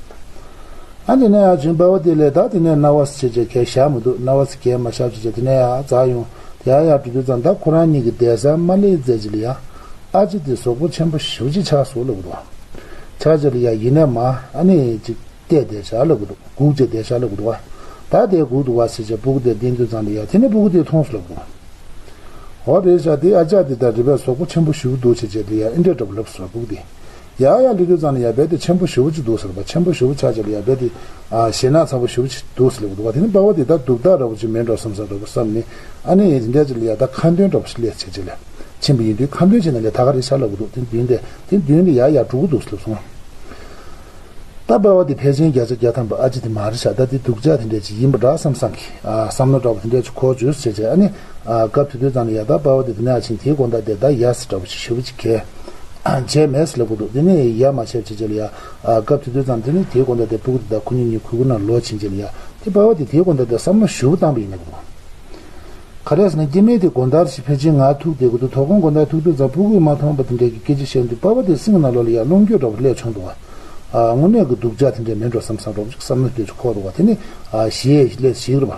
ཨ་དེ་ནས་ཡར་བྱོན་པ་བ་དེ་ལས་ད་དེ་ནས་སྣང་བ་ཟེར་བྱས་གལ་བཞག་མི་འདུག་སྣང་བ་ཟེར་གལ་མ་བཞག་བྱས་བྱས་དེ་ནས་ཡར་འཛེགས་ཡོང་། དེ་ཡར་ཡར་འགྲོ་དུས་ཙམ་ད་ཁོ་རང་གཉིས་ཀྱི་བསྡད་ས་མ་སླེབས་ཙམ་ཅིག་ལ་ཡ། ཨ་ཅེ་དེ་གཟུགས་པོ་ཆེན་པོ་ཞེ་པོ་ཅིག་ཆགས་སོང་ལབ་ཀྱི་འདུག་ག་ཆགས་ཅིག་ལ་ཡ་ཡིན་ནས་མ་ཨ་ནི་ཅིག་བལྟས་བསྡད་བཞག་ལབ་ཀྱི་འདུག་སྒུག་བྱས་བསྡད་བཞག་ལབ་ཀྱི་འདུག་ག་ད་དེ་སྒུག་འདུག་བ་ཟེར་བྱས་སྤུ་གུ་དེ་བསྟན་དུས་ཙམ་ལ་ཡ་དེ་ནས་སྤུ་གུ་དེ་མཐོང་སོང་ལབ་ཀྱི་འདུག་ག་འོ་རེད་ཤག་དེ་ཨ་ཅག་དེ་ད་རི་བས་གཟུགས་པོ་ཆེན་པོ་ཞེ་པོ་འདུག་བྱས་བྱས་དེ་ཡ་ཨེ་འདྲས་འདྲ་པོ་ལབ་སོང་སྤུ་གུ་དེ། ཡ་ཡ་ལི་དུས་ཙམ་ལ་ཡ་རྦད་དེ་ཆེན་པོ་ཞེ་པོ་ཅིག་འདུག་ཟེར་བ་ཆེན་པོ་ཞེ་པོ་ཆགས་བྱས་ལ་ཡ་རྦད་དེ། ཨ་ཞེད་སྣང་ཚ་པོ་ཞེ་པོ་ཅིག་འདུག་ཟེར་ལབ་འདུག་བ། དེ་ནི་པ་ཕ་དེ་ད་སྡུག་ཐག་འདྲ་པོ་ཅིག་མེད་འགྲོ་བསམ་བསམ་འདྲ་པོ་བསམ་ནས་ཨ་ནི་དེ་འདྲས་ཅིག་ལ་ཡ་ད་ཁ་འདོན་འདྲ་པོ་ཞིག་སླེབས་བྱས་བྱས་ལ་ཕྱིན་པ་ཡིན་དུས་ཁ་འདོན་བྱས་ནས་ལ་ད་ག་རེ་ཤག་ལབ་འདུག་དེ་མདུན་དེ་དེ་མདུན་ལ་ཡ་ཡ་འགྲོ་གི་འདུག་ཟེར་ལབ་སོང་། ད་པ་ཕ་དེ་ཕལ་ཆེར་བརྒྱ་ཆ་བརྒྱ་ཐམ་པ་ཨ་ཅེ་དེ་མ་རེད་ཤག་ད་དེ་སྡུག་ཅག་དེ་འདྲས་ཅིག་ཡིན་པ་འདྲ་བསམ་བསམ་གི་ཨ་བསམ་བློ་འདྲ་པོ་དེ་འདྲས་ཅིག་འཁོར་བྱས་བྱས་ཨ་ནི། ཨ་སྐབས་དེ་དུས་ཙམ་ལ་ཡ་ད་པ་ཕ་དེ་དེ་ནས་ཕྱིན་དེའི་དགོང་དག་དེ་ད་ཡ་ཟེར་འདྲ་པོ་ཞིག་ཞེ་པོ་ཅིག་གས་བྱས་མེད་ཟེར་ལབ་དགོས་འདུག་དེ་ནས་ཡ་མ་བྱས་བྱས་བྱས་ལ་ཡ་ཨ་སྐབས་དེ་དུས་ཙམ་དེ་ནས་དེའི་དགོང་དག་དེ་སྤུ་གུ་དེ་དག་ཁོ་གཉིས་གཉིས་གུས་གུས་ནང་ལོག་ཕྱིན་བྱས་ལ་ཡ་དེ་པ་ཕ་དེ་དེའི་དགོང་དག་དེ་བསམ་བློ་ཞེ་པོ་བཏང་པ་ཡིན་ལབ་དགོས། ག་རེ་ཟེར་ན་སྐྱེ་དམན་དེ་དགོང་དག་ཞིག་ཕལ་ཆེར་ང་ཐུག་བསྡད་དགོས་འདུག་དོ་དགོང་དགོང་དག་ཐུག་དུས་ཙམ་སྤུ་གུས་མ་མཐོང་བ་དེ་འདྲའི་གི་སྐད་ཆ་བཤད་དུས་པ་ཕ་དེ་སེམས་ནང་ལོགས་ལ་ཡ་རླུང་རྒྱུ་འདྲ་པོ་སླེབས་བྱུང་འདུག་བ། ཨ་དངོས་གནས་ཀྱི་སྡུག་ཅག་དེ་འདྲས་མིན་འགྲོ་བསམ་བསམ་འདྲ་པོ་ཅིག་བསམ་བློ་དེ་ཅིག་འཁོར་འདུག་བ། དེ་ནས་ཨ་ཞེད་སླེབས་ཞིག་རེད་པ།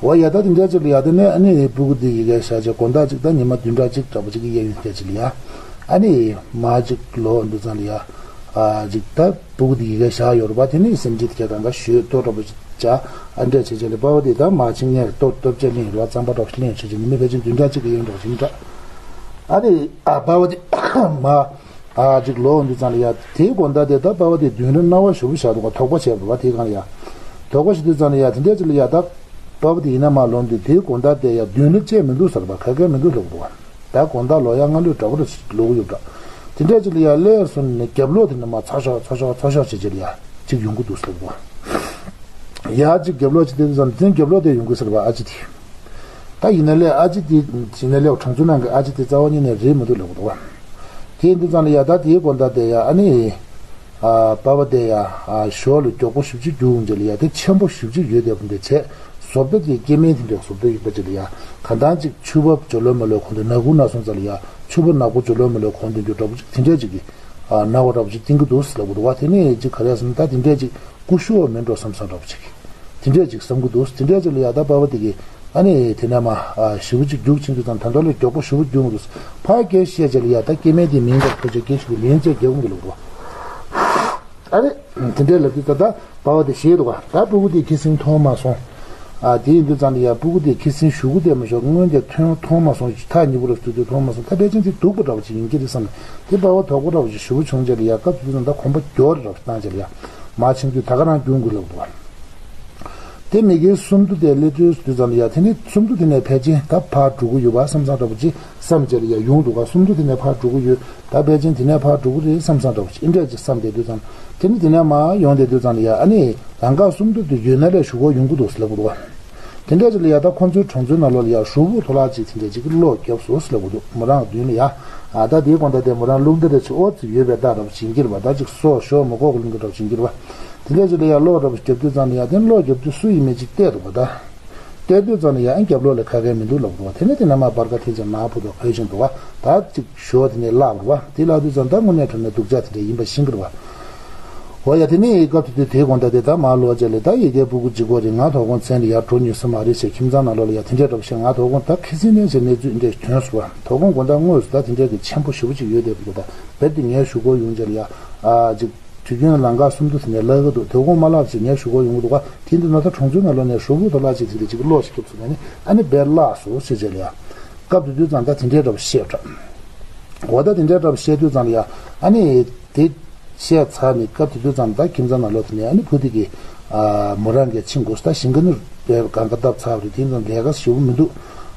འོ་ཡ་ད་དེ་འདྲ་ཅིག་ལ་ཡ་དེ་ནས་ཨ་ནི་སྤུ་གུ་དེ་ཡི་གེ་བཞག་བྱས་དགོང་དག་ཅིག་ད་ཉི་མ་བདུན་ཕྲག་གཅིག་འདྲ་པོ་ཅིག་གི་གཡས་གཡོན་དེ་ཅིག་ལ་ཡ། ཨ་ནི་མ་ཅིག་ལོག་འདུག་ཙང་ལ་ཡ། ཨ་ཅིག་ད་སྤུ་གུ་དེ་ཡི་གེ་བཞག་ཡོད་རེད་པ། དེ་ནས་སེམས་ཅན་དེ་ག་གང་ག་ཞོལ་ལྟོ་འདྲ་པོ་ཅིག་བྱ། ཨ་འདྲ་བྱས་བྱས་ལ་པ་ཕ་དེ་ད་མ་ཅིག་ངས་ལྟོ་ལྟོ་བཅས་ལེན་ཡོད་རེད་པ། རྩམ་པ་འདྲ་པོ་ཅིག་ལེན་ཡོད་བྱས་བྱས་ཉི་མ་ཕལ་ཆེར་བདུན་ཕྲག་གཅིག་གི་གཡས་གཡོན་འདྲ་པོ་ཅིག་ཡིན་འདྲ། ཨ་ནི་ཨ་པ་ཕ་དེ་མ། ཨ་ཅིག་ལོག་འདུག་ཙང་ལ་ཡ་དེའི་དགོང་དག་དེ་ད་པ་ཕ་དེ་མདུན་ལ་སྣང་བ་ཞེ་པོ་ཞིག་འདུག་ག་དོགས་པ་བྱས་པ་རེད་པ། དེའི་སྒང་ལ་ཡ་དོགས་པ་ཞིག་འདུག་ཙང་ལ་ཡ་དེ་འདྲ་ཅིག་ལ་ཡ་ད་པ་ཕ་དེ་ཡིན་ན་མ་ལོག་འདུག་དེའི་དགོང་དག་དེ་ཡ་མདུན་ལ་བཅད་མི་འདུག་ཟེར་བ་ག་གེ་མི་འདུག་ལབ་འདུག་ག་ད་དགོང་དག་ལོག་ཡ་སྔ་ལོས་འདྲ་པོ་རེ་ཞིག་ལོག་གི་ཡོད་འདྲ། དེ་འདྲ་ཅིག་ལ་ཡ་སླེབས་སོང་ནས་རྒྱབ་ལོག་དེ་ནས་མ་ཚ་ཤོག་ཚ་ཤོག་ཚ་ཤོག་བྱེད་བྱེད་ལ་ཡ་ཅིག་ཡོང་གི་འདུག་ཟེར་བ། ཡ་ཅིག་རྒྱབ་ལོག་ཅིག་དེ་དུས་ཙམ་དེ་རྒྱབ་ལོག་དེ་ཡོང་གི་ཟེར་བ་ཨ་ཅེ་དེ། ད་ཡིན་ན་ལས་ཨ་ཅེ་དེ་ཡིན་ན་ལས་གྲོང་ཚོ་ནང་གི་ཨ་ཅེ་དེ་རྩ་བ་ཉིད་ནས་རེད་མི་འདུག་ལབ་འདུག་བ། དེ་ཡིན་དུས་ཙང་ལ་ཡ་ད་དེའི་དགོང་དག་དེ་ཡ་ཨ་ནི། ཨ་པ་ཕ་དེ་ཡ་ཨ་ཞོར་ལ་མགྱོགས་པོ་ཞེ་པོ་ཅིག་རྒྱུག་ཡོང་རྗེས་ལ་ཡ་དེ་ཆེན་པོ་ཞེ་པོ་ཅིག་ཡོད་བསྡད་པ་འདི་བྱས། བཟོ་ལྟ་དེ་སྐྱེ་དམན་དེ་འདྲའི་བཟོ་ལྟ་ཡིན་པ་ཅིག་ལ་ཡ་གང་ལྟར་ཅིག་ཕྱུ་པ་ཇོ་ལོ་མོ་ལོ་གོན་དུས་ནག་ཁུང་ནང་སོང་ཙང་ལ་ཡ་ཕྱུ་པ་ནག་པོ་ཇོ་ལོ་མོ་ལོ་གོན་དུས་འདྲ་པོ་ཅིག་དེ་འདྲས་ཅིག་གི་ཨ་སྣང་བ་འདྲ་པོ་ཅིག་བསྟན་གྱི་འདུག་ལབ་འདུག་བ། དེ་ནས་ཅིག་ག་རེ་ཟེར་ན་ད་དེ་འདྲས་ཅིག་སྐུ་ཞབས་མིན་འགྲོ་བསམ་བསམ་འདྲ་པོ་ཅིག་དེ་འདྲས་ཅིག་བསམ་གྱི་འདུག་དེ་འདྲས་ཅིག་ལ་ཡ་ད་པ་ཕ་དེ་གིས་ཨ་ནི་དེ་ནས་མ་ཨ་ཞེ་པོ་ཅིག་རྒྱུག་ཕྱིན་དུས་ཙང་ད་ལྟ་ལ་མགྱོགས་པོ་ཞེ་པོ་རྒྱུག་འདུག་ཕར་སྐད་བཤད་བྱས་ལ་ཡ་ད་སྐྱེ་དམན་དེ་མིང་དང་ཐོ་ཅིག་སྐད་ཤིག་གི་ལན་ཅིག་རྒྱག་འོང་གི་ལབ་འདུག་ཨ་ནི་དེ་འདྲས་ལབ་དུས་ད་ད་པ་ཕ་དེ་ཞེད་འདུག་ག་ད་སྤུ་གུ་དེ་ཁྱི་སེང་མཐོང་མ་སོང་། ཨ་དེ་ཡིན་དུས་ཙང་ལ་ཡ་སྤུ་གུ་དེ་ཁྱི་སེང་གཞུ་གུ་དེ་མ་ཞོག་སྔོན་དེ་ཐོན་མཐོང་མ་སོང་། ཐག་ཉེ་པོ་ར་བཙུགས་དུས་མཐོང་མ་སོང་། ད་ཕལ་ཆེར་དེ་སྡུག་པོ་འདྲ་པོ་ཅིག་ཡིན་གྱི་རེད་བསམ་ནས་དེ་པ་ཕ་དོགས་པ་འདྲ་པོ་ཅིག་ཞེ་པོ་བྱུང་རྗེས་ལ་ཡ་སྐབས་དེ་དུས་ཙང་ད་གོམ་པ་མགྱོགས་རེ་འདྲ་པོ་ཅིག་བཏང་རྗེས་ལ་ཡ་མར་ཕྱིན་དུས་ད་ག་རང་རྒྱུག་དགོས་ལབ་འདུག་བ། དེ་མི་དགེ་སུམ་མདོ་དེ་སླེབས་དུས་དུས་ཙམ་ལ་ཡ་དེ་ནི་སུམ་མདོ་དེ་ནས་ཕལ་ཆེར་ད་ཕར་འགྲོ་གི་ཡོད་པ་བསམ་བསམ་འདྲ་པོ་ཅིག་བསམ་བྱས་ལ་ཡ་ཡོང་འདུག་ག་སུམ་མདོ་དེ་ནས་ཕར་འགྲོ་གི་ཡོད། ད་ཕལ་ཆེར་དེ་ནས་ཕར་འགྲོ་གི་རེད་བསམ་བསམ་འདྲ་པོ་ཅིག་ཨེ་འདྲ་ཅིག་བསམ་བསྡད་དུས་ཙམ་དེ་ནི་དེ་ནས་མར་ཡོང་བསྡད་དུས་ཙམ་ལ་ཡ་ཨ་ནི་ལམ་ཁ་སུམ་མདོ་དེ་ཡོད་ན་ལས་གཞུག་གུ་ཡོང་གི་འདུག་ཟེར་ལབ་གི་འདུག་ག་དེ་འདྲ་ཅིག་ལ་ཡ་ད་ཁོང་ཚོའི་གྲོང་ཚོའི་ནང་ལོགས་ལ་ཡ་ཧྲུལ་པོ་ཐོ་ལག་ཅིག་དེ་འདྲ་ཅིག་གློག་བརྒྱབ་སོང་ཟེར་ལབ་གི་འདུག་མོ་རང་མདུན་ལ་ཡ། ཨ་ད་དེའི་དགོང་དག་དེ་མོ་རང་རླུང་རྟ་རེ་ཅིག་ཨོ་ཙི་ཡོད་པའི་རྟགས་འདྲ་པོ་བྱིན་གྱི་རེད་པ། ད་ཅིག་སོ་ཞོ་མོ་ཀོག་རླུང་རྟ་འདྲ་པོ་བྱིན་གྱི་རེད་པ། དེ་འདྲ་ཅིག་ལ་ཡ་གློག་འདྲ་པོ་བརྒྱབ་དུས་ཙམ་ལ་ཡ་དེ་གློག་བརྒྱབ་དུས་སུ་ཡིན་མིན་ཅིག་བལྟས་འདུག་པ་ད། བལྟས་དུས་ཙམ་ལ་ཡ་ཨ་རྒྱབ་ལོགས་ལ་ཁ་མཁན་མི་འདུག་ལབ་འདུག་པ། དེ་ནས་དེ་ནས་མར་སྤར་ཁ་ཐེངས་གཅིག་ནང་ཕུ་ཐོག་འཁོད་བཞིན་འདུག་པ། ད་ཅིག་ཞོ་དེ་ནས་བརླག་འདུག་པ། དེ་བརླག་དུས་ཙམ་ད་དངོས་གནས་དྲང་གནས་སྡུག་ཅག་དེ་འདྲ་ཡིན་པ་ཤེས་ཀྱི་རེད་པ། འོ་ཡ་དེ་ནས་སྐབས་དེ་དུས་དེའི་དགོང་དག་དེ་ད་མར་ལོག་བྱས་ལས་ད་ཡ་གི་སྤུ་གུ་གཅིག་པོ་རེད། ང་དོ་དགོང་མཚན་ལ་ཡར་འགྲོ་ནུས་ས་མ་རེད་ཞེས་ཁྱིམ་ཚང་ནང་ལོགས་ལ་ཡ་དེ་འདྲས་འདྲ་པོ་བཤད། ང་དོ་དགོང་ད་ཁ་སང་ནས་བྱས་གནས་ཚུལ་འདི་འདྲས་བྱུང་སོང་པ། དོ་དགོང་དགོང་དག་དངོས་སུ་ད་དེ་འདྲས་ཀྱི་ཆེན་པོ་ཞེ་པོ་ཅིག་ཡོད་བསྡད་པ་འདུག་ད་རྦད་དེ་ངའི་གཞུག་གུ་ཡོང་བྱས་ལ་ཡ་ཨ་ཅིག་དུས་རྒྱུན་ལམ་ཁ་སུམ་མདོ་དེ་ནས་བརླག་གི་འདུག་དོ་དགོང་མ་བརླག་ཅིག་ངའི་གཞུག་གུ་ཡོང་གི་འདུག་ག་དེ་འདི་ན་ད་གྲོང་ཚོའི་ནང་ལོགས་ནས་ཧྲུལ་པོ་ཐོ་ལག་ཅིག་དེ་འདྲས་ཅིག་གློག་ཅིག་བརྒྱབ་སོང་ནས་ཨ་ནི་རྦད་བརླག་སོང་ཟེར་བྱས་ལ་ཡ། སྐབས་དེ་དུས་ཙམ་ད་དེ་འདྲས་འདྲ་པོ་བཤད་པ་འདྲ། འོ་ད་དེ་འདྲས་འདྲ་པོ་བཤད་དུས་ཙམ་ལ་ཡ་ཨ་ནི་དེ་བཤད་ཚར་ནས་སྐབས་དེ་དུས་ཙམ་ད་ཁྱིམ་ཚང་ནང་ལོགས་དེ་ནས་ཨ་ནི་བུ་དེ་གིས་ཨ་མོ་རང་གིས་ཕྱིན་དགོས་ད་ཞིང་ཁ་ནི་རྦད་གང་ག་བཏབ་ཚར་བ་རེད། དེ་ཙམ་ལས་ཀ་ཞེ་པོ་མི་འདུག་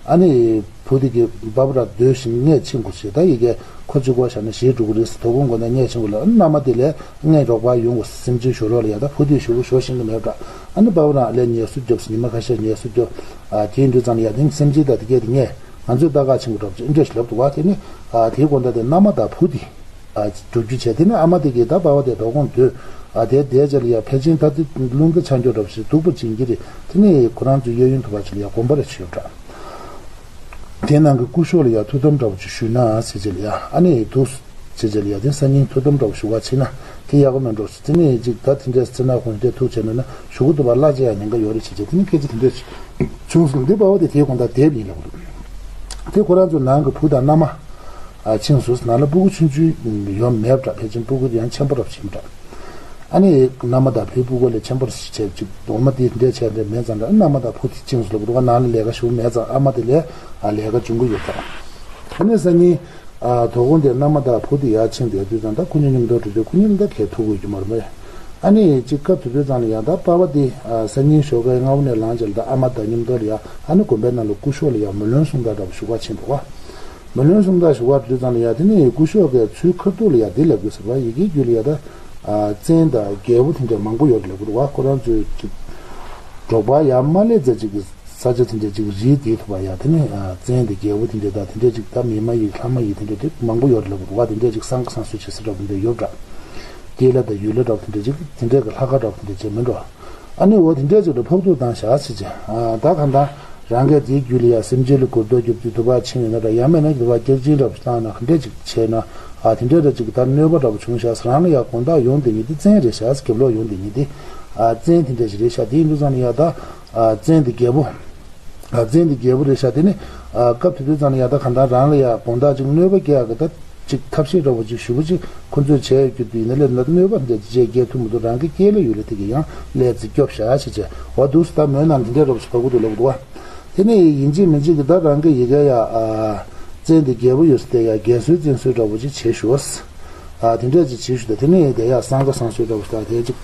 ཨ་ནི་བུ་དེ་གིས་འབའ་པ་རང་སྡོད་བཞིན་ངས་ཕྱིན་དགོས་ཞེས་ད་ཡ་གི་ཁོ་གཅིག་པོ་བཞག་ན་ཞེ་དྲག་གི་རེད་ཟེར། དོ་དགོང་དགོང་ནས་ངས་ཕྱིན་དགོས་ལ་ཨ་ནི་མནའ་མ་དེ་ལས་ངས་རོགས་པ་ཡོང་དགོས་ཟེར་སེམས་ཅན་ཞོ་རོགས་ལ་ཡ་ད་བུ་དེ་ཞེ་པོ་ཞོ་ཤེས་ཀྱི་མེད་པ་འདྲ། ཨ་ནི་འབའ་པ་རང་ལས་ངལ་གསོ་རྒྱོབ་ཟེར། ཉི་མ་ཁ་ཤས་ངལ་གསོ་རྒྱོབ། ཨ་དེའི་དུས་ཙམ་ལ་ཡ་དེ་སེམས་ཅན་ད་དེ་གས་དེ་ངས་ང་ཚོས་ལྟ་ག་ཕྱིན་དགོས་འདྲ་པོ་ཅིག་ཨེ་འདྲས་ཞིག་ལབ་འདུག་པ། དེ་ནི་ཨ་དེའི་དགོང་དག་དེ་མནའ་མ་དང་བུ་དེ་ཨ་སྒྲུབ་རྒྱུ་བྱས། དེ་ནི་ཨ་མ་དེ་གིས་ད་འབའ་པ་དེ་དོ་དགོང་སྡོད་ཨ་དེ་བསྡད་བྱས་ལ་ཡ་ཕལ་ཆེར་ད་དེ་རླུང་རྟ་ཆག་འགྱོ་འདྲ་པོ་ཞིག་སྡུག་པོ་བྱིན་གྱི་རེད། དེ་ནི་ཁོ་རང་ཚོའི་གཡས་གཡོན་དུ་བ་ཅིག་ལ་ཡ་དགོན་པ་རེ་ཅིག་ཡོད་འདྲ། དེ་ནང་གི་སྐུ་ཞབས་ལ་ཡ་ཐུགས་དམ་འདྲ་པོ་ཅིག་ཞུས་ན་ཟེར་བྱས་ལ་ཡ་ཨ་ནི་འདུག་ཟེར་བྱས་ལ་ཡ་དེ་སང་ཉིན་ཐུགས་དམ་འདྲ་པོ་ཞུ་ག་ཕྱིན་ན་དེ་ཡག་པོ་མེད་འགྲོ་ཟེར། དེ་ནས་ཅིག་ད་དེ་འདྲས་ཚེ་ན་ཁོང་དེ་ཐུགས་བྱས་ན་ན་གཞུག་གུ་དུ་བ་བརླག་བྱས་ཡ་ཉེན་ཁ་ཡོད་རེད་ཟེར་བྱས་དེ་ནི་སྐད་ཆ་དེ་འདྲས་བྱུང་སོང་། འདི་འབའ་པ་དེ་དེའི་དགོང་དག་འདས་པ་ཡིན་ལབ་འདུག་དེ་ཁོ་རང་ཚོ་ནང་གི་བུ་དང་མནའ་མ་ཨ་ཕྱིན་སོང་ཟེར། ནང་ལ་སྤུ་གུ་ཆུང་ཆུང་ཡོད་མེད་པ་འདྲ། ཕལ་ཆེར་སྤུ་གུ་དེ་ཡང་ཆེན་པོ་འདྲ་ཕྱིན་པ་འདྲ། ཨ་ནི་མནའ་མ་དང་བུའི་སྤུ་གུ་ལས་ཆེན་པོ་ཞིག་བྱས་ཅིག་འོ་མ་དེ་འདྲས་བྱས་འདྲས་མེད་ཙང་འདྲ། མནའ་མ་དང་བུ་དེ་ཅིག་སུ་ལབ་འདུག་ག་ནང་ལ་ལས་ཀ་ཞུ་མེད་ཙང་ཨ་མ་དེ་ལས་ཨ་ལས་ཀ་འབྱུང་གི་ཡོད་ད། ཨ་ནི་སང་ཉིན་ཨ་དོ་དགོང་དེ་མནའ་མ་དང་བུ་དེ་ཡར་ཕྱིན་བསྡད་དུས་ཙང་ད་ཁོ་གཉིས་མཉམ་དུ་འགྲོ་དུས་ཁོ་གཉིས་ལ་ད་གས་ཐུག་དགོས་ཀྱི་མ་རེད་མོད། ཨ་ནི་ཅིག་སྐབས་དེ་དུས་ཙང་ལ་ཡང་ད་པ་ཕ་དེ་ཨ་སང་ཉིན་ཞོགས་ཀའི་སྔ་པོ་ནས་ལངས་བྱས་ལ་ད་ཨ་མ་དང་མཉམ་དུ་ལ་ཡ་ཨ་ནི་དགོན་པའི་ནང་ལ་སྐུ་ཞབས་ལ་ཡ་མི་ལོན་གསུང་ད་འདྲ་པོ་ཞུ་ག་ཕྱིན་འདུག་ག་མི་ལོན་གསུང་ད་ཞུ་ག་དུས་ཙང་ལ་ཡ་དེ་ནི་སྐུ་ཞབས་ཀྱིས་ཚུར་ཁ་ཐུག་ལ་ཡ་དེ་ལབ་དགོས་ཟེར་བ། ཡི་གེའི་རྒྱུད་ལ་ཡ་ད་ཨ་བཙན་དང་རྒྱལ་པོ་དེ་འདྲ་མང་པོ་ཡོད་རེད་ལབ་དགོས་འདུག་ག་ཁོ་རང་ཚོའི་ཅིག་འབྲོག་པ་ཡར་མར་སླེབས་ཚར་ཅིག་གི་ས་ཆ་དེ་འདྲ་ཅིག་རིལ་བསྡད་ཐུབ་པ་ཡ་དེ་ནི་ཨ་བཙན་དང་རྒྱལ་པོ་དེ་འདྲ་དང་དེ་འདྲ་ཅིག་ད་མི་མ་ཡིན་ལྷ་མ་ཡིན་དེ་འདྲ་དེ་མང་པོ་ཡོད་རེད་ལབ་དགོས་འདུག་ག་དེ་འདྲ་ཅིག་སང་ག་སང་སོ་བྱེད་ས་འདྲ་པོ་དེ་འདྲ་ཡོད་འདྲ། སྐྱེས་ལྷ་དང་ཡུལ་ལྷ་འདྲ་པོ་དེ་འདྲ་ཅིག་དེ་འདྲ་གི་ལྷ་ཁང་འདྲ་པོ་དེ་འདྲ་ཅིག་མིན་འགྲོ། ཨ་ནི་འོ་དེ་འདྲས་ཅིག་ལ་ཕོག་ཐུག་བཏང་བཞག་ཟེར་ཅིག་ཨ་ད་གང་ལྟར་རང་གིས་དེའི་རྒྱུད་ལ་ཡ་སེམས་ཅན་ལ་གུར་དོག་རྒྱབ་དུས་དུ་བ་ཕྱིན་ཡོད་ན་འདྲ། ཡང་མིན་ན་དུ་བ་སྐྱག་གཅིན་འདྲ་པོ་བཏང་ན་ག་འདྲས་ཅིག་བྱས་ན་ཨ་དེ་འདྲས་འདྲ་ཅིག་ད་གནོད་པ་འདྲ་པོ་བྱུང་བཞག་ཟེར། རང་ལ་ཡ་དགོང་དག་ཡོང་བསྡད་མཁན་དེ་བཙན་རེད་བཞག་ཟེར། རྒྱབ་ལོགས་ཡོང་བསྡད་མཁན་དེ་ཨ་བཙན་དེ་འདྲས་ཞིག་རེད་བཞག་དེ་ཡིན་དུས་ཙང་ལ་ཡ་ད་ཨ་བཙན་དེ་རྒྱལ་པོ་ཨ་བཙན་དེ་རྒྱལ་པོ་རེད་བཞག་དེ་ནི་ཨ་སྐབས་དེ་དུས་ཙང་ལ་ཡ་ད་གང་ལྟར་རང་ལ་ཡ་དགོང་དག་ཅིག་གནོད་པ་སྐྱེལ་ཡག་གི་ད། ཅིག་ཐབས་ཤེས་འདྲ་པོ་ཅིག་ཞུ་བ་ཅིག་ཁོ་ཚོས་བྱས་ཡོད་རྒྱུ་དེ་ཡིན་ན་ལས་ན་གནོད་པ་འདི་ཅིག་སྐྱེལ་ཐུབ་མི་འདུག་རང་གི་སྐེ་ལ་ཡོད་ལ་དེ་གི་ཡང་ལས་ཚིག་སྐྱོབ་བཞག་ཞེས་བྱས་འོ་འདུག་སེ་ད་མོའི་ནང་དེ་འདྲས་འདྲ་པོ་ཞིག་བབས་ཀྱི་འདུག་ལབ་འདུག་བ། དེ་ནས་ཡིན་གཅིག་མིན་གཅིག་གི་ད་རང་གི་ཡི་གེ་ཡ་ཨ་བཙན་དེ་རྒྱལ་པོ་ཡོད་ས་དེ་ཡ་རྒྱལ་སྲོལ་བཙན་སྲོལ་འདྲ་པོ་ཅིག་བྱེད་ཤོག་ཨ་དེ་འདྲས་ཅིག་བྱེད་ཤོག་ད་དེ་ནས་དེ་ཡ་སང་ག་སང་སྲོལ་འདྲ་པོ་ཞིག་ད་དེ་ཅིག་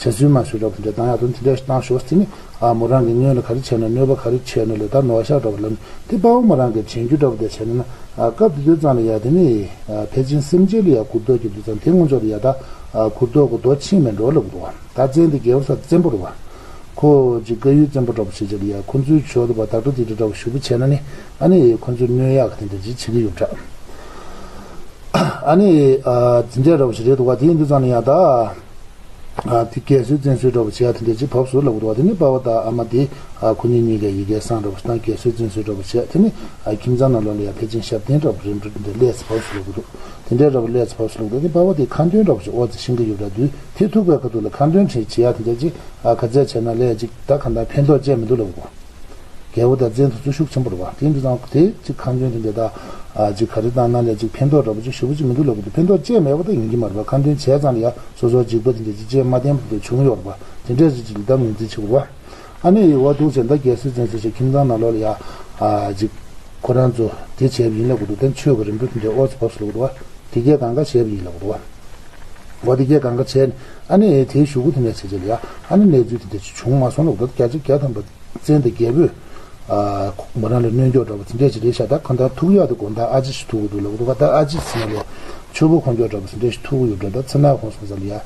བྱ་སྲོལ་མ་སྲོལ་འདྲ་པོ་དེ་འདྲས་བཏང་ཡག་དོན་དེ་འདྲས་ཞིག་བཏང་ཤོག་དེ་ནས། ཨ་མོ་རང་གིས་སྔོན་ལ་ག་རེ་བྱས་ན་གནོད་པ་ག་རེ་བྱས་ན་ལས་ད་ནོར་ཤག་འདྲ་པོ་ལབ་ནས་དེ་དཔའ་བོ་མོ་རང་གིས་བྱེད་རྒྱུ་འདྲ་པོ་དེ་བྱས་ན་ན་ཨ་སྐབས་དེ་དུས་ཙང་ལ་ཡ་དེ་ནི་ཨ་ཕལ་ཆེར་སེམས་ཅན་ལ་ཡ་གུར་དོག་རྒྱབ་དུས་ཙང་དེ་སྔོན་ཆོག་ལ་ཡ་ད་ཨ་གུར་དོག་གི་རྡོ་ཕྱིན་མེད་འགྲོ་ལབ་འདུག་བ། ད་བཙན་དེ་རྒྱལ་པོ་ས་བཙན་པོ་རེད་བ། ཁོ་ཅིག་བཀའ་ཡུལ་བཙན་པོ་འདྲ་པོ་བྱེད་ཅིག་ལ་ཡ་ཁོ་ཚོའི་ཆོག་ཏུ་བ་ད་འགྲོ་དེ་འདྲ་འདྲ་པོ་ཞུ་བ་བྱས་ན་ནི་ཨ་ནི་ཁོ་ཚོས་གནོད་ཡག་གི་དེ་འདྲ་ཅིག་བྱེད་ཀྱི་ཡོད་འདྲ། ཨ་ནི་ཨ་དེ་འདྲ་འདྲ་པོ་ཞིག་རེད་འདུག་བ། དེ་ཡིན་དུས་ཙང་ལ་ཡ་ད། ཨ་དེ་རྒྱལ་སྲོལ་བཙན་སྲོལ་འདྲ་པོ་བྱེད་ཡ་དེ་འདྲ་ཅིག་བབས་སོང་ལབ་འདུག་བ། དེ་ནི་པ་ཕ་དང་ཨ་མ་དེ་ཨ་ཁོ་གཉིས་གཉིས་ཀའི་ཡི་གེ་བསང་འདྲ་པོ་ཞིག་དང་རྒྱལ་སྲོལ་བཙན་སྲོལ་འདྲ་པོ་བྱས། དེ་ནི་ཨ་ཁྱིམ་ཚང་ནང་ལོགས་ལ་ཡ་ཕལ་ཆེར་ཞབས་བརྟན་འདྲ་པོ་རིམ་གྲོ་དེ་འདྲ་སླེབས་སོང་བབས་སོང་ལབ་འདུག་དེ་འདྲའི་འདྲ་པོ་སླེབས་སོང་བབས་སོང་ལབ་འདུག་དེ་པ་ཕ་དེ་ཁ་འདོན་འདྲ་པོ་ཞིག་ཨོ་ཙི་ཤེས་ཀྱི་ཡོད་འདྲ་དུས་དེ་ཐུག་པའི་ཁ་ཐུག་ལ་ཁ་འདོན་བྱེད་བྱེད་ཡ་དེ་འདྲ་ཅིག་ཨ་ག་ཚད་བྱས་ན་ལས་ཅིག་ད་གང་ལྟར་ཕན་ཐོགས་ཅི་མི་འདུག་ལབ་འདུག་རྒྱལ་པོ་དང་བཙན་དུ་ཚུར་ཤུགས་ཆེན་པོ་རེད་བ། དེ་འདྲ་ཙང་དེ་ཅིག་ཁ་འདོན་དེ་འདྲ་ད་ཨ་ཅིག་ག་རེ་བཏང་ན་ལས་ཅིག་ཕན་ཐོགས་འདྲ་པོ་ཅིག་ཞེ་པོ་ཅིག་མི་འདུག་ལབ་གི་འདུག་ཕན་ཐོགས་ཅི་མེད་པ་ད་ཡིན་གྱི་མ་རེད་བ། ཁ་འདོན་བྱས་ཙང་ལ་ཡ་སོ་སོ་འཇིགས་པ་དེ་འདྲ་ཅིག་ཅི་མ་བསྟན་པ་དེ་བྱུང་ཡོད་རེད་བ། དེ་འདྲ་ཅིག་ཅིག་ལ་ད་ངོས་འཛིན་བྱེད་དགོས་བ། ཨ་ནི་ཡི་བ་འདུག་ཅེ་ད་རྒྱལ་སྲིད་བཙན་སྲིད་ཅིག་ཁྱིམ་ཚང་ནང་ལོགས་ལ་ཡ་ཨ་ཅིག་ཁོ་རང་ཚོ་དེ་བྱས་པ་ཡིན་ལབ་གི་འདུག་དེ་ཆོས་ཀྱི་རིམ་གྲོ་དེ་འདྲ་ཨོ་ཙི་བབས་སོང་ལབ་གི་འདུག་བ། དེ་གས་གང་ག་བྱས་པ་ཡིན་ལབ་གི་འདུག་བ། བ་དེ་གས་གང་ག་བྱས་ནས་ཨ་ནི་དེའི་གཞུག་གུ་དེ་ནས་བྱས་རྗེས་ལ་ཡ་ཨ་ནི་གནས་ཚུལ་དེ་འདྲ་ཅིག་བྱུང་མ་སོང་ལབ་འདུག་བརྒྱ་ཆ་བརྒྱ་ཐམ་པ་བཙན་དང་རྒྱལ་པོས་ཨ་མོ་རང་ལ་གནོན་སྐྱོར་འདྲ་པོ་དེ་འདྲས་ཅིག་རེད་ཤག་ད་གང་ལྟར་ཐུག་ཡག་དེ་དགོང་དག་ཨ་ཅེ་ཞིག་ཐུག་གི་འདུག་ལབ་འདུག་ད་ཨ་ཅེ་ཟེར་ན་ལས་ཕྱུ་པ་ཁོང་ཚོ་འདྲ་པོ་དེ་འདྲས་ཞིག་ཐུག་གི་ཡོད་འདྲ། ད་ཚེ་ནག་ཁོང་སོང་ཙང་ལ་ཡ་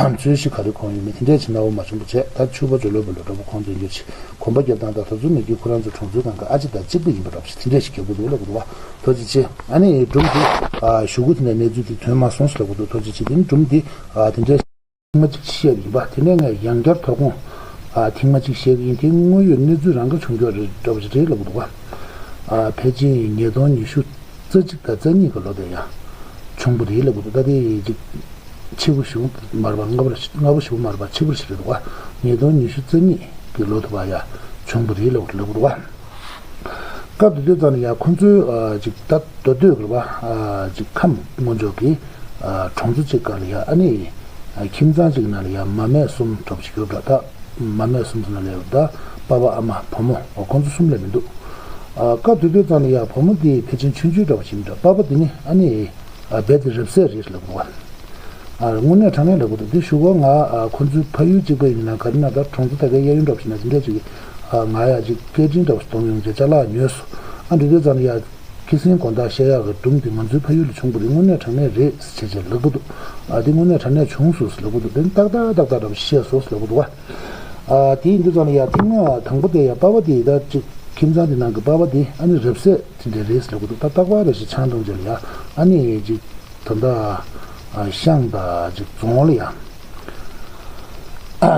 རྩོད་གཞི་ག་རེ་གོན་ཡོད་མེད་དེ་འདྲས་ཅིག་རྣ་བ་མ་བྱུང་བ་བྱས། ད་ཕྱུ་པ་ཇོ་ལོ་བོ་ལོ་འདྲ་པོ་ཁོང་ཚོ་འདྲ་ཅིག་གོམ་པ་རྒྱབ་སྟངས་དང་དེ་ཚོ་མི་དགེ་ཁོ་རང་ཚོ་གྲོང་ཚོའི་སྒང་ག་ཨ་ཅེ་དང་གཅིག་པ་ཡིན་པ་འདྲ་པོ་ཞིག་དེ་འདྲས་ཞིག་རྒྱབ་གི་འདུག་ལབ་འདུག་བ། ཐུགས་རྗེ་ཆེ། ཨ་ནི་སྒྲུང་འདི་ཨ་གཞུག་གུ་དེ་ནས་གནས་ཚུལ་དེ་ཐོན་མ་སོང་ཟེར་ལབ་གི་འདུག་ཐུགས་རྗེ་ཆེ། དེ་ནི་སྒྲུང་འདི་ཨ་དེ་འདྲའི་ཐེངས་མ་གཅིག་བཤད་པ་ཡིན་པ། དེ་ནས་ངས་ཡང་བསྐྱར་དོ་དགོང་ཨ་ཐེངས་མ་གཅིག་བཤད་ཀྱི་ཡིན། དེ་དངོས་ཡོད་གནས་ཚུལ་རང་གི་བྱུང་ཆོག་རེད་འདྲ་པོ་ཞིག་རེད་ལབ་གི་འདུག་བ། ཨ་ཕལ་ཆེར་ཉིས་སྟོང་ཉི་ཤུ་རྩ་གཅིག་དང་རྩ་གཉིས་ཀྱི་ལོ་དེ་ཡང་བྱུང་བ་རེད་ལབ་གི་འདུག་ད་དེ་ཅིག་ཕྱི་པོ་ཞེ་པོ་མ་རེད་པ། སྔ་པོ་སྔ་པོ་ཞེ་པོ་མ་རེད་པ། ཕྱི་པོ་ཞིག་རེད་འདུག་བ། ཉིས་སྟོང་ཉི་ཤུ་རྩ་གཉིས་ཀྱི་ལོ་དེ་བ་ཡ་བྱུང་བ་རེད་ལབ་ལབ་གི་འདུག་བ། སྐབས་དེ་དུས་ཙམ་ལ་ཡ་ཁོ་ཚོའི་ཨ་ཅིག་ད་མདོ་སྟོད་ཀྱི་རེད་པ། ཨ་ཅིག་ཁམས་སྔོན་ཕྱོགས་ཀྱི་ཨ་གྲོང་ཚོ་གཅིག་སྒང་ལ་ཡ་ཨ་ནི་ཨ་ཁྱིམ་ཚང་གཅིག་ནང་ལ་ཡ་མ་སྨད་གསུམ་འདྲ་པོ་ཞིག་ཡོད་པ་འདྲ། ད་མ་སྨད་གསུམ་ཟེར་ན་ལ་ཡ་ད་པ་ཕ་ཨ་མ་བུ་མོ་ཁོ་ཚོ་གསུམ་ལས་མི་འདུག་ཨ་སྐབས་དེ་དུས་ཙམ་ལ་ཡ་བུ་མོ་དེ་ཕལ་ཆེར་ཆུང་ཆུང་འདྲ་པོ་ཞིག་ཡིན་པ་འདྲ། པ་ཕ་དེ་ནི་ཨ་ནི་ཨ་རྦད་དེ་རབ་གསལ་རེད་ལབ་དགོས་པ། ཨ་དངོས་གནས་དྲང་གནས་ལབ་དགོས་འདུག་དེ་གཞུག་གུ་ང་ཨ་ཁོ་ཚོའི་ཕ་ཡུལ་གཅིག་པ་ཡིན་ན་ག་རེ་ན་ད་གྲོང་ཚོ་དེ་གའི་གཡས་གཡོན་འདྲ་པོ་ཞིག་ན་དེ་འདྲས་ཅིག་ཨ་ང་ཡ་ཅིག་སྐད་འཕྲིན་འདྲ་པོ་ཞིག་གཏོང་ཡོང་བྱས་ཅ་ལག་ཉོས་སོང་། ཨ་འདི་དུས་ཙམ་ལ་ཡ་ཁྱི་སེང་དགོང་དག་བཤད་ཡག་གི་སྒྲུང་དེ་ང་ཚོའི་ཕ་ཡུལ་ལ་བྱུང་བ་རེད། དངོས་གནས་དྲང་གནས་རེད་ཟེར་བྱས་བྱས་ལབ་གི་འདུག་ཨ་དེ་དངོས་གནས་དྲང་གནས་བྱུང་སོང་ཟེར་ལབ་གི་འདུག་དེ་ནི་ཏག་ཏག་ཏག་ཏག་འདྲ་པོ་བཤད་སོང་ཟེར་ལབ་གི་འདུག་བ། ཨ་དེ་ཡིན་དུས་ཙམ་ལ་ཡ་ཐེངས་མ་དང་པོ་དེ་ཡ་པ་ཕ་དེ་ད་ཅིག་ཁྱིམ་ཚང་དེ་ནང་གི་པ་ཕ་དེ་ཨ་ནི་རབ་གསལ་དེ་འདྲ་རེད་ཟེར་ལབ་གི་འདུག་ད་རྟག་པར་རེ་ཞིག་ཆང་འཐུང་བྱས་ལ་ཡ་ཨ་ནི་ཅིག་ད་ལྟ་ཤང་དང་ཅིག་རྫོང་ལ་ཡ་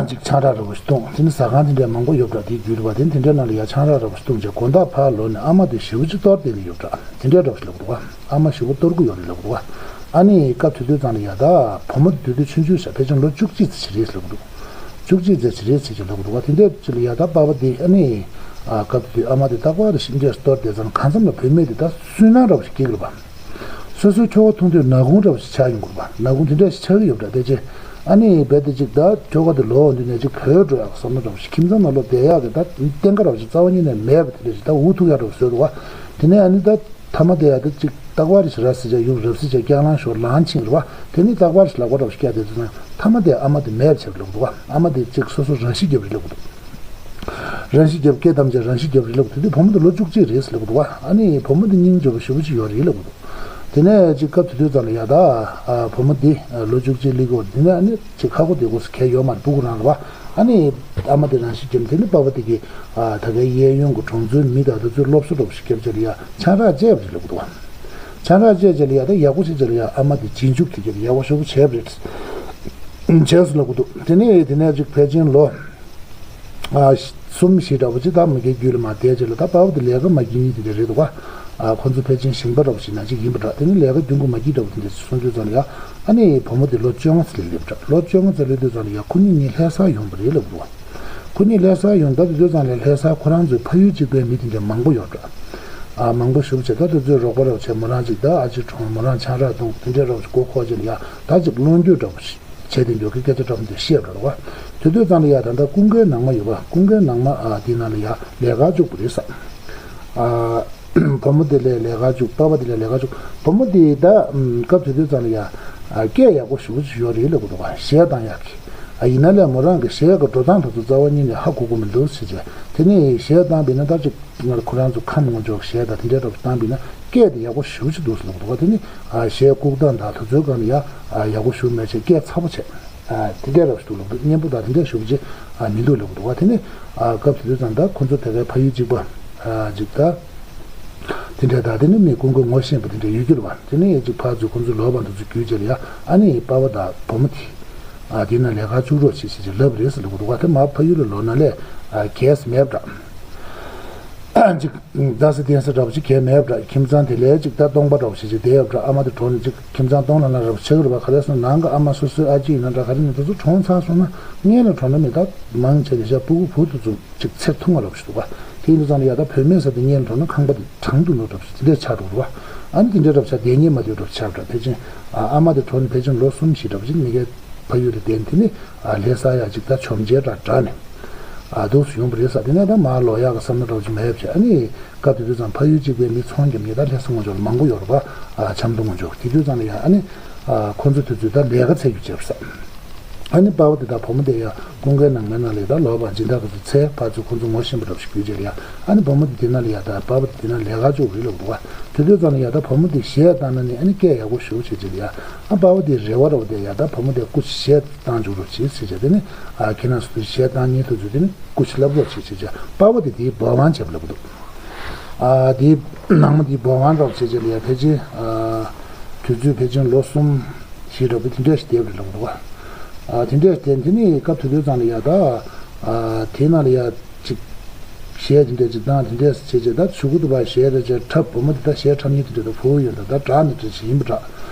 ཅིག་ཆང་རག་འདྲ་པོ་ཞིག་བཏུང་། དེ་ནི་ཟ་ཁང་དེ་འདྲའི་མང་པོ་ཡོད་པ་འདྲ། དེའི་རྒྱུད་ལ་བ་དེ་དེ་འདྲའི་ནང་ལ་ཡ་ཆང་རག་འདྲ་པོ་ཞིག་བཏུང་བྱས་དགོང་དག་ཕར་ལོག་ནས་ཨ་མ་དེ་ཞེ་པོ་ཅིག་གཏོར་བསྡད་ནས་ཡོད་འདྲ། དེ་འདྲའི་འདྲ་པོ་ཞིག་ལབ་འདུག་བ། ཨ་མ་ཞེ་པོ་གཏོར་གི་ཡོད་རེད་ལབ་འདུག་བ། ཨ་ནི་སྐབས་དེ་དུས་ཙམ་ལ་ཡ་ད་བུ་མོ་དེ་དུས་ཆུང་ཆུང་ཤག་ཕལ་ཆེར་ལོ་བཅུ་གཅིག་ཙམ་ཞིག་རེད་ལབ་འདུག་བཅུ་གཅིག་ཙམ་ཞིག་རེད་ཟེར་གྱི་ལབ་འདུག་བ། དེ་འདྲའི་ཅིག་ལ་ཡ་ད་པ་ཕ་དེ་ཨ་ནི་ཨ་སྐབས་དེ་དུས་ཨ་མ་དེ་རྟག་པར་ཞིབ་འཇུག་གཏོར་བསྡད་ཙང་གང་འཚམ་ལ་བུད་མེད་དེ་ད་སུན་སྣང་འདྲ་པོ་ཞིག་སྐྱེ་གི་རེད་པ། སོ་སོའི་ཁྱོ་ག་མཐོང་དུས་ནག་ཁུང་འདྲ་པོ་ཞིག་ཆགས་ཡོང་གི་རེད་པ། ནག་ཁུང་དེ་འདྲ་ཞིག་ཆགས་ཀྱི་ཡོད་པ་འདྲ། དེ་རྗེས་ཨ་ནི་རྦད་དེ་ཅིག་ད་ཁྱོ་ག་དེ་ལོག་འོང་དུས་ནས་ཅིག་བུད་འགྲོ་ཡག་བསམ་བློ་འདྲ་པོ་ཞིག་ཁྱིམ་ཚང་ནང་ལོག་བསྡད་ཡག་གི་ད་གཏན་འཁེལ་འདྲ་པོ་ཞིག་རྩ་བ་ཉིད་ནས་མེད་པ་དེ་འདྲ་ཞིག་ད་འུ་ཐུག་ཡག་འདྲ་པོ་བཟོས་འདུག་བ། དེ་ནས་ཨ་ནི་ད་མཐའ་མ་དེ་ཡ་དེ་ཅིག་རྟག་པར་ཞིག་ར་བཟི་བྱས་ཡུག་རབ་བཟི་བྱས་རྐྱང་ལངས་ཞོར་ལངས་ཕྱིན་རེད་བ། དེ་ནི་རྟག་པར་ཞིག་ལག་པ་འདྲ་པོ་ཞིག་བཀྱག་བསྡད་དུས་ཙང་མཐའ་མ་དེ་ཨ་མ་དེ་མེད་པ་བྱས་པ་ལབ་འདུག་བ། ཨ་མ་དེ་ཅིག་སོ་སོ་རང་ཤི་བརྒྱབ་རེད་ལབ་འདུག་རང་ཤི་བརྒྱབ། སྐེ་བསྡམས་བྱས་རང་ཤི་བརྒྱབ་རེད་ལབ་འདུག་དེ་དུས་བུ་མོ་དེ་ལོ་བཅུ་གཅིག་རེད་ལབ་འདུག་བ། ཨ་ནི་བུ་མོ་དེ་སྙིང་རྗེ་པོ་ཞེ་པོ་ཅིག་ཡོད་རེད་ལབ་འདུག་དེ་ནས་ཅིག་སྐབས་དེ་དུས་ཙམ་ལ་ཡ་ད་ཨ་བུ་མོ་དེ་ལོ་བཅུ་གཅིག་སླེབས་ཀྱི་ཡོད་རེད། དེ་ནས་ཨ་ནི་ཅིག་ཁ་ཁོ་དེ་ཁོ་སུ་གས་ཡོད་མ་རེད། སྤུ་གུ་རང་རེད་བ། ཨ་ནི་ཨ་མ་དེ་རང་ཤི་བརྒྱབ། དེ་ནི་པ་ཕ་དེ་གིས་ཨ་ད་གའི་གཡས་གཡོན་གྱི་གྲོང་ཚོའི་མི་དང་དེ་ཚོས་སློབ་གསོ་འདྲ་པོ་ཞིག་བརྒྱབ་བྱས་ལ་ཡ་ཆང་རག་བཅད་པ་རེད་ལབ་འདུག་བ། ཆང་རག་བཅད་བྱས་ལ་ཡ་ད་ཡག་པོ་ཞིག་བྱས་ལ་ཡ་ཨ་མ་དེ་རྗེས་འཇུག་དེ་གྱད་ཡག་པོ་ཞེ་པོ་བྱས་པ་རེད། བྱས་སོང་ལབ་ཀྱི་འདུག་དེ་ནས་དེ་ནས་ཅིག་ཕལ་ཆེར་ལོ་ཨ་གསུམ་བཞི་འདྲ་པོ་ཅིག་ད་མ་གིའི་རྒྱུད་ལ་མར་བསྡད་བྱས་ལ་ད་པ་ཕ་དེ་ལས་ཀ་མ་བགྱིད་མཁན་དེ་འདྲ་རེད་འདུག་བ། ཨ་ཁོ་ཚོ་ཕལ་ཆེར་ཞིང་པ་འདྲ་པོ་ཞིག་ནང་ཅིག་ཡིན་པ་འདྲ། དེ་ནས་ལས་ཀ་རྒྱུན་དུ་མ་བགྱིད་འདྲ་པོ་དེ་འདྲ་སོང་དུས་ཙམ་ལ་ཡ་ཨ་ནི་བུ་མོ་དེ་ལོ་བཅོ་ལྔ་ཙམ་ལ་སླེབས་འདྲ། ལོ་བཅོ་ལྔ་ཙམ་སླེབས་དུས་ཙམ་ལ་ཡ་ཁོ་གཉིས་གཉིས་ལྷ་སར་ཡོང་བ་རེད་ལབ་འདུག་བ། ཁོ་གཉིས་ལྷ་སར་ཡོང་། ད་དེ་དུས་ཙམ་ལ་ལྷ་སར་ཁོ་རང་ཚོའི་ཕ་ཡུལ་གཅིག་པའི་མི་དེ་འདྲ་མང་པོ་ཡོད་འདྲ། ཨ་མང་པོ་ཞེ་པོ་བྱས། ད་དེ་ཚོས་རོགས་པ་འདྲ་པོ་བྱས། མོ་རང་ཅིག་ད་ཨ་ཅེ་གྲོངས། མོ་རང་ཆང་རག་འཐུང་། དེ་འདྲ་འདྲ་པོ་ཞིག་མགོ་འཁོར་བྱས་ལ་ཡ་ད་ཅིག་བློ་འགྱོད་འདྲ་པོ་ཞིག་བྱས་ཏེ་འགྱོད་ཀྱི་སྐད་ཆ་འདྲ་པོ་འདི་བཤད་པ་རེད་བ། དེ་དུས་ཙམ་ལ་ཡ་ད་ལྟ་ཀུན་དགའི་ནང་མ་ཡོད་པ། ཀུན་དགའི་ནང་མ་ཨ་དེའི་ནང་ལ་ཡ་ལས་ཀར་བཅུག་པ་རེད་ས། ཨ་བུ་མོ་དེ་ལ་ལས་ཀར་བཅུག་པ་ཕ་དེ་ལ་ལས་ཀར་བཅུག་བུ་མོ་དེ་ད་ཨམ་སྐབས་དེ་དུས་ཙམ་ལ་ཡ་ཨ་སྐད་ཡག་པོ་ཞེ་པོ་ཅིག་ཡོད་རེད་ལབ་ཀྱི་འདུག་བ། གཞས་བཏང་ཡག་གི། ཨ་ཡིན་ན་ལས་མོ་རང་གི་གཞས་ཀྱི་འགྲོ་སྟངས་དེ་ཚོ་རྩ་བ་ཉིད་ནས་ཧ་གོ་གི་མི་འདུག་ཟེར་བྱས། དེ་ནས་གཞས་བཏང་བས་ན་ད་ཅིག་སྔར་ཁོ་རང་ཚོ་ཁམས་སྔོན་ཕྱོགས་གཞས་དང་དེ་འདྲའི་འདྲ་པོ་བཏང་བས་ན་སྐད་དེ་ཡག་པོ་ཞེ་པོ་ཅིག་འདུག་ཟེར་ལབ་ཀྱི་འདུག་བ། དེ་ནི་ཨ་གཞས་བཀུག་སྟངས་དང་དེ་ཚོའི་སྒང་ལ་ཡ་ཨ་ཡག་པོ་ཞེ་པོ་མེད་བྱས། སྐད་ཚ་པོ་བྱས། ཨ་དེ་འདྲའི་འདྲ་པོ་ཞིག་འདུག་ལབ་འདུག་སྙན་པོ་དང་དེ་འདྲ་ཞེ་པོ་ཅིག་ཨ་མི་འདུག་ལབ་ཀྱི་འདུག་བ། དེ་ནི་ཨ་སྐབས་དེ་དུས་ཙམ་ད་ཁོ་ཚོ་དེ་གའི་ཕ་ཡུལ་གཅིག་པ་ཨ་ཅིག་ད། དེ་འདྲ་དང་དེ་ནི་མི་ཀུན་གྱིས་ངོ་ཤེས་པ་དེ་འདྲ་ཡོད་རྒྱུ་རེད་བ། དེ་ནས་ཅིག་ཕར་ཚུར་ཁོང་ཚོའི་ལོ་པ་འདི་ཚོ་བརྒྱུད་བྱས་ལ་ཡ་ཨ་ནི་པ་ཕ་དང་བུ་མོ་དེ་ཨ་དེ་ན་ལས་ཀ་བཅུག་རོགས་བྱེད་ཟེར་ཅིག་ལབ་རེད་ཟེར་ལབ་ཀྱི་འདུག་བ། དེ་མར་ཕ་ཡུལ་ལ་ལོག་ན་ལས་ཨ་གས་མེད་པ་འདྲ། ཅིག་རྡ་ས་གདན་ས་འདྲ་པོ་ཅིག་གས་མེད་པ་འདྲ། ཁྱིམ་ཚང་དེ་ལས་ཅིག་ད་སྟོང་པ་འདྲ་པོ་ཞིག་ཅིག་བསྡད་ཡོད་པ་འདྲ། ཨ་མ་དེ་གྲོངས་ནས་ཅིག་ཁྱིམ་ཚང་སྟོང་ལྷང་ལྷང་འདྲ་པོ་ཆགས་ཀྱི་རེད་བ། ག་རེ་ཟེར་ན་ནང་གི་ཨ་མ་སོ་སོའི་ཨ་ཅེ་ཡིན་ན་འདྲ་ག་རེ་ཡིན་ན་དེ་ཚོ་གྲོངས་ཚར་སོང་ན་སྔོན་ལ་གྲོངས་ན་མི་ད་མང་ཆེ་དེ་ཤ་སྤུ་གུ་བུ་དེ་ཚོ། ཅིག་ཚེ་ཐུང་བ་འདྲ་པོ་ཞིག་འདུག་ག་དེ་ཡིན་དུས་ཙང་ལ་ཡ་ད་བུད་མེད་ཟེར་དེ་སྔོན་གྲོངས་ན་ཁང་པ་དེ་གྲང་དུ་ནོར་འདྲ་པོ་ཞིག་དེ་འདྲས་ཆགས་འགྲོ་གི་རེད་བ། ཨ་ནི་དེ་འདྲས་འདྲ་པོ་ཆགས་བསྡད་སྙིང་མ་བདེ་འདྲ་པོ་ཆགས་འདྲ། ཕལ་ཆེར་ཨ་མ་དེ་གྲོངས་ནས་ཕལ་ཆེར་ལོ་གསུམ་བཞི་འདྲ་པོ་ཅིག་མི་སྒེར་ཕ་ཡུལ་ལ་བསྡད་ནས་དེ་ནས་ཨ་ལྷ་ས་ཡ་ཅིག་ད་འཆོམ་མཇལ་འདྲ་འདྲ་ནས་ཨ་འདུག་སེ་ཡོང་བ་རེད་ས། དེ་ནས་ད་མར་ལོག་ཡག་གི་བསམ་བློ་འདྲ་པོ་ཅིག་མ་ཡོད་པ་བྱས། ཨ་ནི་སྐབས་དེ་དུས་ཙང་ཕ་ཡུལ་གཅིག་པའི་མི་ཚོང་རྒྱབ་མཁན་ད་ལྷ་ས་སྔོན་ཕྱོགས་ལ་མང་པོ་ཡོད་རེད་བ། ཨ་ཆབ་མདོ་སྔོན་ཕྱོགས་དེ་དུས་ཙང་ལ་ཡ་ཨ་ནི། ཨ་ཁོ་ཚོ་དེ་ཚོས་ད་ལས་ཀ་འཚོལ་རྒྱུ་བྱས་པ་རེད། ཨ་ནི་པ་ཕ་དེ་དང་བུ་མོ་དེ་ཡ་ཀུན་དགའི་ནང་མའི་ནང་ལ་ད་ལོག་པ་སྦྱིན་བདག་གི་ཚོ་འཚོལ་ཕར་ཚུར་ཁོ་ཚོ་ངོ་ཤེས་པ་འདྲ་པོ་ཞིག་གྱུར་བྱས་ལ་ཡ། ཨ་ནི་བུ་མོ་དེ་དེ་ན་ལ་ཡ་ད་པ་ཕ་དེ་དེ་ན་ལས་ཀ་བཅུག་རེད་ལབ་འདུག་བ། དེ་དུས་ཙམ་ལ་ཡ་ད་བུ་མོ་དེ་གཞས་བཏང་ན་ནི་ཨ་ནི་སྐད་ཡག་པོ་ཞེ་པོ་བྱེད་བྱས་ལ་ཡ། ཨ་པ་ཕ་དེ་རེ་བ་འདྲ་པོ་དེ་ཡ་ད་བུ་མོ་དེ་སྐུ་མཁྱེན་གཞས་བཏང་བཅུག་རོགས་བྱེད་ཟེར་བྱས། དེ་ནི་ཨ་ཁྱེད་རང་ཚོ་གཞས་བཏང་མཁན་དེ་ཚོས་དེ་ནི་སྐུ་མཁྱེན་བསླབ་རོགས་བྱེད་བྱས་བྱས། པ་ཕ་དེ་དེའི་འབོད་དབང་བྱས་པ་ལབ་འདུག་ཨ་དེའི་ནང་མ་དེའི་འབོད་དབང་འདྲ་པོ་བྱས་བྱས་ལ་ཡ་ཕལ་ཆེར་ཨ་དུས་ཚོད་ཕལ་ཆེར་ལོ་གསུམ་བཞི་འདྲ་པོ་དེ་འདྲ་ཞིག་བསྡད་པ་རེད་ལབ་འདུག་ཨ་དེ་འདྲ་ཞིག་བསྡད། དེ་ནི་སྐབས་དེ་དུས་ཙམ་ལ་ཡ་ད་ཨ་དེའི་ནང་ལ་ཡ་ཅིག་གཞས་དེ་འདྲ་ཅིག་བཏང་དེ་འདྲ་བྱས་བྱས། ད་གཞུག་གུ་དུ་བ་གཞས་རེ་བྱས་འཁྲབ། བུ་མོ་དེ་ད་གཞས་འཁྲབ་མཁན་དེ་འདྲ་ད་བུ་ཡོད་ད་ད་དྲག་ནི་འདྲ་ཞིག་ཡིན་པ་འདྲ།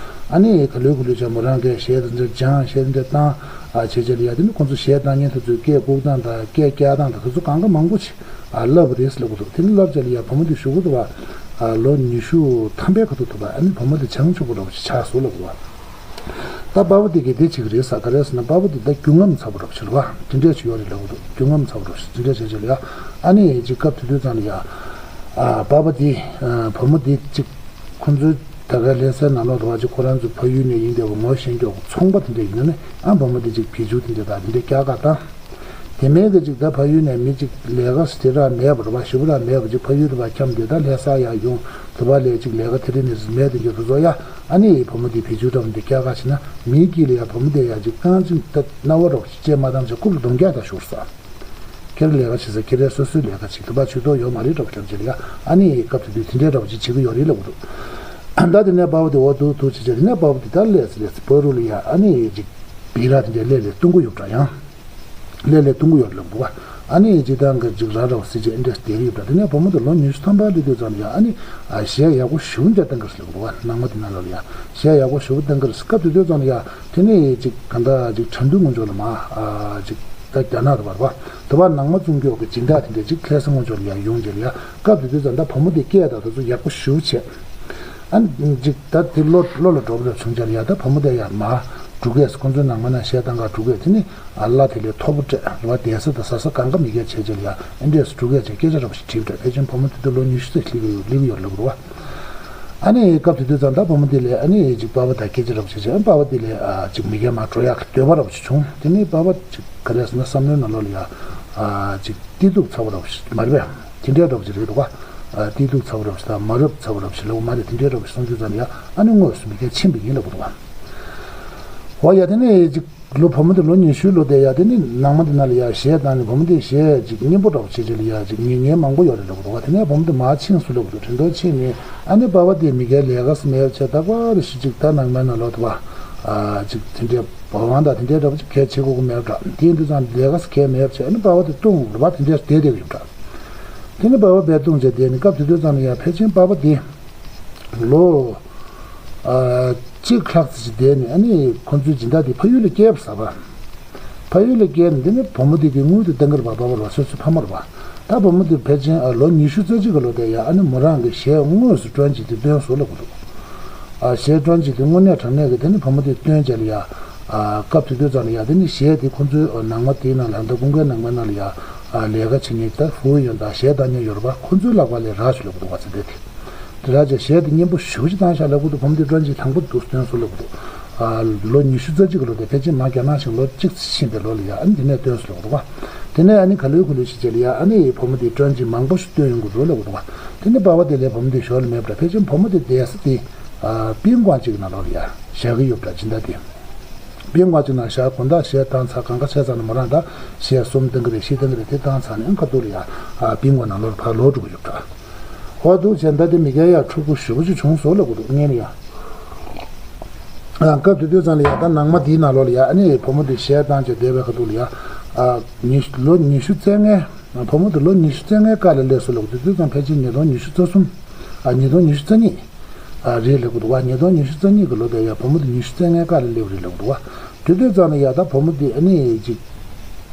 ཨ་ནི་ག་ལེར་ག་ལེར་བྱས་མོ་རང་གིས་གཞས་དེ་འདྲ་སྦྱངས། གཞས་དེ་འདྲ་བཏང་ཨ་བྱས་བྱས་ལ་ཡ། དེ་ནི་ཁོང་ཚོ་གཞས་བཏང་མཁན་དེ་ཚོས་སྐད་བཀུག་སྟངས་དང་སྐད་བཀྱག་སྟངས་དང་དེ་ཚོ་གང་ག་མང་པོ་ཅིག་ཨ་བསླབ་པ་རེད་ལབ་གི་འདུག་དེ་ནི་བསླབ་བྱས་ལ་ཡ་བུ་མོ་དེ་གཞུག་གུ་དུ་བ་ཨ་ལོ་ཉི་ཤུ་ཐམ་པའི་ཁ་ཐུག་ཐུག་པ་ཨ་ནི་བུ་མོ་དེ་བྱང་ཆུབ་པ་འདྲ་པོ་ཞིག་ཆགས་སོང་ལབ་གི་འདུག་ད་པ་ཕ་དེ་གིས་དེ་བྱེད་ཀྱི་རེད་ཟེར། ག་རེ་ཟེར་ན་པ་ཕ་དེ་ད་རྒྱུན་རྔམ་ཚ་པོ་འདྲ་པོ་ཞིག་རེད་བ། དེ་འདྲས་ཞིག་ཡོད་རེད་ལབ་གི་འདུག་རྒྱུན་རྔམ་ཚ་པོ་འདྲ་པོ་ཞིག་དེ་འདྲས་བྱས་བྱས་ལ་ཡ། ཨ་ནི་ཅིག་སྐབས་དེ་དུས་ཙམ་ལ་ཡ་ཨ་པ་ཕ་དེ་ཨ་བུ་མོ་དེ་ཅིག་ཁོང་ཚོའི་ད་གའི་ལྷ་སའི་ནང་ལོགས་དུ་བ་ཅིག་ཁོ་རང་ཚོ་ཕ་ཡུལ་ནས་ཡིན་བསྡད་པ་ངོ་ཤེས་མཁན་ཚོང་པ་དེ་འདྲས་ཡིན་ན་ནི་ཨ་བུ་མོ་དེ་ཅིག་བེད་སྤྱོད་དེ་འདྲས་དང་དེ་འདྲས་བཀྱག་བཀྱག་བཏང་། དེ་མིན་གྱི་ཅིག་ད་ཕ་ཡུལ་ནས་མི་ཅིག་ལས་ཀ་དེ་རག་མེད་པ་རེད་བ། ཞེ་པོ་རག་མེད་པ་ཅིག་ཕ་ཡུལ་དུ་བ་འཁྱམས་ཏེ་ད་ལྷ་ས་ཡར་ཡོང་དུ་བ་ལས་ཅིག་ལས་ཀ་དེ་རིགས་ནི་མེད་དེ་འདྲས་དེ་ཚོ་ཡ། ཨ་ནི་བུ་མོ་དེ་བེད་སྤྱོད་འདྲ་པོ་འདི་བཀྱག་བཀྱག་བྱས་ན་མིའི་དཀྱིལ་ལ་ཡ་བུ་མོ་དེ་ཡ་ཅིག་རྐང་གཅིག་ད་རྣ་བ་རོག་ཅིག་བཅད་མ་བཏང་བྱས་རྐུབ་ལ་རྡུང་རྒྱག་ད་ཤོར་ས། ཁྱེད་རང་ལས་ཀ་བྱེད་ས་ཁྱེད་རང་སོ་སོའི་ལས་ཀ་བྱེད། དུ་བ་ཇུས་གཏོགས་ཡོད་མ་རེད་འདྲ་པོ་སྐྱབས་རྗེ་ལ་ཡ། ཨ་ནི་སྐབས་དེ་དུས་དེ་འདྲའི་འདྲ་པོ་ཅིག་བྱེད་ཀྱི་ཡོད་རེད་ལབ་གི་འདུག་ད་དེ་ནས་པ་ཕ་དེ་འོ་འདུག་འདུག་བྱེད་བྱེད་དེ་ནས་པ་ཕ་དེ་ད་ལས་ལས་བོད་རུ་ལ་ཡ་ཨ་ནི་ཅིག་སྦི་ར་དེ་འདྲའི་ལས་ལས་བཏུང་གི་ཡོད་འདྲ་ཡང་། ལས་ལས་བཏུང་གི་ཡོད་ལབ་འདུག་བ། ཨ་ནི་སྤྱིར་བཏང་གི་ཅིག་ར་ར་བ་སི་ཅིག་ཨེ་འདྲས་བསྡད་ཡོད་པ། དེ་ནས་བུ་མོ་དེ་ལོ་ཉི་ཤུ་ཐམ་པ་སླེབས་དུས་ཙམ་ལ་ཡ་ཨ་ནི་ཨ་གཞས་ཡག་པོ་ཞེ་པོ་འདྲ་བཏང་གི་རེད་ལབ་འདུག་བ། ནང་མ་དེ་ནང་ལོགས་ལ་ཡ་གཞས་ཡག་པོ་ཞེ་པོ་བཏང་གི་རེད། སྐབས་དེ་དུས་ཙམ་ལ་ཡ་དེ་ནས་ཅིག་ག་འདྲ་ཅིག་ཁྲ་འདུལ་ངོ་ཅོག་ལ་མ་ཨ་ཅིག་ད་རྒྱ་ནག་ཏུ་བར་བ་དུ་བ་ནང་མ་བཙོང་རྒྱུ་གི་སྦྱིན་བདག་དེ་འདྲས་ཅིག་ལྷ་ས་ངོ་ཅོག་ལ་ཡ་ཡོང་རྗེས་ལ་ཡ། སྐབས་དེ་དུས་ཙམ་ད་བུ་མོ་དེ་སྐད་དང་དེ་ཚོ་ཡག་པོ་ཞེ་པོ་བྱས། ཨ་ཅིག་ད་དེ་བློ་བློ་ལ་འགྲོ་བ་འདྲ་བྱུང་རྗེས་ལ་ཡ་ད་བུ་མོ་དེ་ཡ་མ་འགྲོ་གས། ཁོང་ཚོའི་ནང་མ་ན་གཞས་བཏང་ག་འགྲོ་གས། དེ་ནི་ཨ་གླ་དེ་ལས་མཐོ་པོ་སྤྲད་རེད་བ། གདན་ས་དང་ཟ་ས་གང་ག་མི་སྒེར་བྱས་རྗེས་ལ་ཡ་ཨེ་འདྲས་སུ་འགྲོ་གས་བྱས་སྐད་ཆ་འདྲ་པོ་ཞིག་དྲིས་པ་འདྲ། ཕལ་ཆེར་བུ་མོ་དེ་དུས་ལོ་ཉི་ཤུ་ཙམ་སླེབས་ཀྱི་ཡོད་སླེབས་ཀྱི་ཡོད་རེད་ལབ་འདུག་བ། ཨ་ནི་སྐབས་དེ་དུས་ཙམ་ད་བུ་མོ་དེ་ལས་ཨ་ནི་ཅིག་པ་ཕ་དང་སྐད་ཆ་འདྲ་པོ་བྱས་བྱས་ཨ་པ་ཕ་དེ་ལས་ཨ་ཅིག་མི་སྒེར་མ་འགྲོ་ཡག་གི་འདོད་པ་འདྲ་པོ་ཞིག་བྱུང་། དེ་ནི་པ་ཕ་ཅིག་ག་རེ་ཟེར་ན་བསམ་བློའི་ནང་ལོགས་ལ་ཡ་ཨ་ཅིག་བརྟན་ཐུབ་ཚ་པོ་འདྲ་པོ་ཞིག་མ་རེད་པས། དེ་འདྲའི་འདྲ་པོ་ཅིག་རེད་འདུག་ག་ཨ་བརྟན་ཐུབ་ཚ་པོ་འདྲ་པོ་ཞིག་དང་མ་རབས་ཚ་པོ་འདྲ་པོ་ཞིག་ལབ་དགོས་མ་རེད། དེ་འདྲའི་འདྲ་པོ་ཞིག་གསུང་དུས་ཙམ་ལ་ཡ་ཨ་ནི་དངོས་སུ་མི་སྒེར་ཕྱིན་པ་ཡིན་ལབ་དགོས་འདུག་ག་འོ་ཡ་དེ་ནས་ཅིག་ལོ་བུ་མོ་དེ་ལོ་ཉི་ཤུའི་ལོ་དེ་ཡ་དེ་ནི་ནང་མ་དེ་ན་ལ་ཡ་གཞས་བཏང་ནས་བུ་མོ་དེ་གཞས་ཅིག་སྙན་པོ་འདྲ་པོ་བྱེད་བྱེད་ལ་ཡ་ཅིག་ཉན་མཁན་མང་པོ་ཡོད་རེད་ལབ་དགོས་འདུག་ག་དེ་ནས་བུ་མོ་དེ་མར་ཕྱིན་སོང་ལབ་དགོས་འདུག་དྲན་ཐོ་ཕྱིན་ནས་ཨ་ནི་པ་ཕ་དེ་མི་སྒེར་ལས་ཀ་མེད་བྱས་ད་ག་རེ་ཞིག་ཅིག་ད་ནང་མའི་ནང་ལོགས་དུ་བ་ཨ་ཅིག་དེ་འདྲའི་བ་དབང་དང་དེ་འདྲའི་འདྲ་པོ་ཅིག་གལ་ཆེ་གོ་གི་མེད་འདྲ། དེ་ཡིན་དུས་ཙང་ལས་ཀ་གལ་མེད་བྱས་ཨ་ནི་པ་ཕ་དེ་བཏུང་རུ་བ་དེ་འདྲའི་བསྡད་བསྡད་ཡོད་འདྲ། དེ་ནི་པ་ཕ་བས་བཏུང་བྱས་བསྡད་ནས་སྐབས་དེ་དུས་ཙམ་ལ་ཡ་ཕལ་ཆེར་པ་ཕ་དེ་ལོ་ཨ་གཅིག་ལྷག་ཙམ་ཞིག་བསྡད་ནས་ཨ་ནི་ཁོང་ཚོའི་སྦྱིན་བདག་དེ་ཕ་ཡུལ་ལ་སྐྱེལ་བ་ཟ་བ། ཕ་ཡུལ་ལ་སྐྱེལ་ནས་དེ་ནི་བུ་མོ་དེ་གི་དངུལ་དེ་བཏང་གི་རེད་པ། པ་ཕ་རེད་པ། སོ་སོའི་ཕ་མ་རེད་པ། ད་བུ་མོ་དེ་ཕལ་ཆེར་ཨ་ལོ་ཉི་ཤུ་རྩ་གཅིག་གི་ལོ་དེ་ཡ་ཨ་ནི་མོ་རང་གི་གཞས་དངོས་སུ་བཀྲ་ཤིས་དེ་བཏོན་སོང་ལབ་གི་འདུག་ཨ་གཞས་བཀྲ་ཤིས་དེ་དངོས་གནས་དྲང་གནས་ཀྱི་དེ་ནི་བུ་མོ་དེ་བཏོན་བྱས་ལ་ཡ། ཨ་སྐབས་དེ་དུས་ཙམ་ལ་ཡ་དེ་ནི་གཞས་དེ་ཁོང་ཚོའི་ནང་མ་དེའི་ནང་ལ་ད་ཀུན་དགའི་ནང་མའི་ནང་ལ་ཡ་ཨ་ལས་ཀ་བྱེད་མཁན་ད་ཧྥུའུ་ཡོན་དང་གཞས་བཏང་མཁན་ཡོད་རེད་པ། ཁོང་ཚོའི་ལག་པ་ལ་རག་བྱུང་ལབ་གི་འདུག་བ། ཚེ་འདས་དེ། དེ་ར་ཅག་གཞས་དེ་སྙན་པོ་ཞེ་པོ་ཅིག་བཏང་ཤག་ལབ་གི་འདུག་བུ་མོ་དེ་བཀྲ་ཤིས་དང་པོ་འདུག་སྟོན་སོང་ལབ་གི་འདུག་ཨ་ལོ་ཉི་ཤུ་རྩ་གཅིག་གི་ལོ་དེ་ཕལ་ཆེར་མ་རྒྱ་ནག་ཞིག་ལོ་གཅིག་ཕྱིན་པའི་ལོ་ལ་ཡ་ཨ་ནི་དེ་ནས་སྟོན་སོང་ལབ་གི་འདུག་བ། དེ་ནས་ཨ་ནི་ག་ལེར་ག་ལེར་ཞིག་བྱས་ལ་ཡ་ཨ་ནི་བུ་མོ་དེ་བཀྲ་ཤིས་མང་པོ་ཞིག་སྟོན་ཡོང་གི་འདུག་ལབ་གི་འདུག་བ། དེ་ནས་པ་ཕ་དེ་ལས་བུ་མོ་དེ་ཞོར་ལ་མེད་པ་འདྲ། ཕལ་ཆེར་བུ་མོ་དེ་བསྡད་ས་དེ་ཨ་པིན་ཀོང་གཅིག་ནང་ལོགས་ལ་ཡ་བཞག་གི་ཡོད་པ་འདྲ། སྦྱིན་བདག་དེ་པིན་ཀོང་གཅིག་ནང་བཞག་དགོང་དག་གཞས་བཏང་ཚར་གང་ག་བྱས་ཚར་ནས་མོ་རང་ད་གཞས་གསུམ་བཏང་གི་རེད། བཞི་བཏང་གི་རེད། དེ་བཏང་ཚར་ནས་ཨ་ཁ་ཐུག་ལ་ཡ་ཨ་པིན་ཀོང་ནང་ལོགས་ལ་ཕར་ལོག་འགྲོ་གི་ཡོད་པ་འདྲ། ཧོ་འདུག་བྱས་ད་དེ་མི་སྒེར་ཡ་ཕྲུ་གུ་ཞེ་པོ་ཅིག་བྱུང་སོང་ལབ་གི་འདུག་སྔོན་ལ་ཡ། ཨ་སྐབས་དེ་དུས་ཙམ་ལ་ཡ་ད་ནང་མ་དེའི་ནང་ལོགས་ལ་ཡ་ཨ་ནི་བུ་མོ་དེ་གཞས་བཏང་བྱས་བསྡད་པའི་ཁ་ཐུག་ལ་ཡ་ཨ་ཉི་ལོ་ཉི་ཤུ་རྩ་ལྔའི་བུ་མོ་དེ་ལོ་ཉི་ཤུ་རྩ་ལྔའི་སྐབས་ལ་སླེབས་སོང་ལབ་གི་འདུག་དེ་དུས་ཙམ་ཕལ་ཆེར་ཉིས་སྟོང་ཉི་ཤུ་རྩ་གསུམ་ཨ་ཉིས་སྟོང་ཉི་ཤུ་རྩ་གཉིས་ཨ་རེད་ལབ་གི་འདུག་བ། ཉིས་སྟོང་ཉི་ཤུ་རྩ་གཉིས་ཀྱི་ལོ་དེ་ཡ་བུ་མོ་དེ་ཉི་ཤུ་རྩ་ལྔའི་སྐབས་ལ་སླེབས་རེད་ལབ་གི་འདུག་བ། དེ་དུས་ཙམ་ལ་ཡ་ད་བུ་མོ་དེ་ཨ་ནི་ཅིག་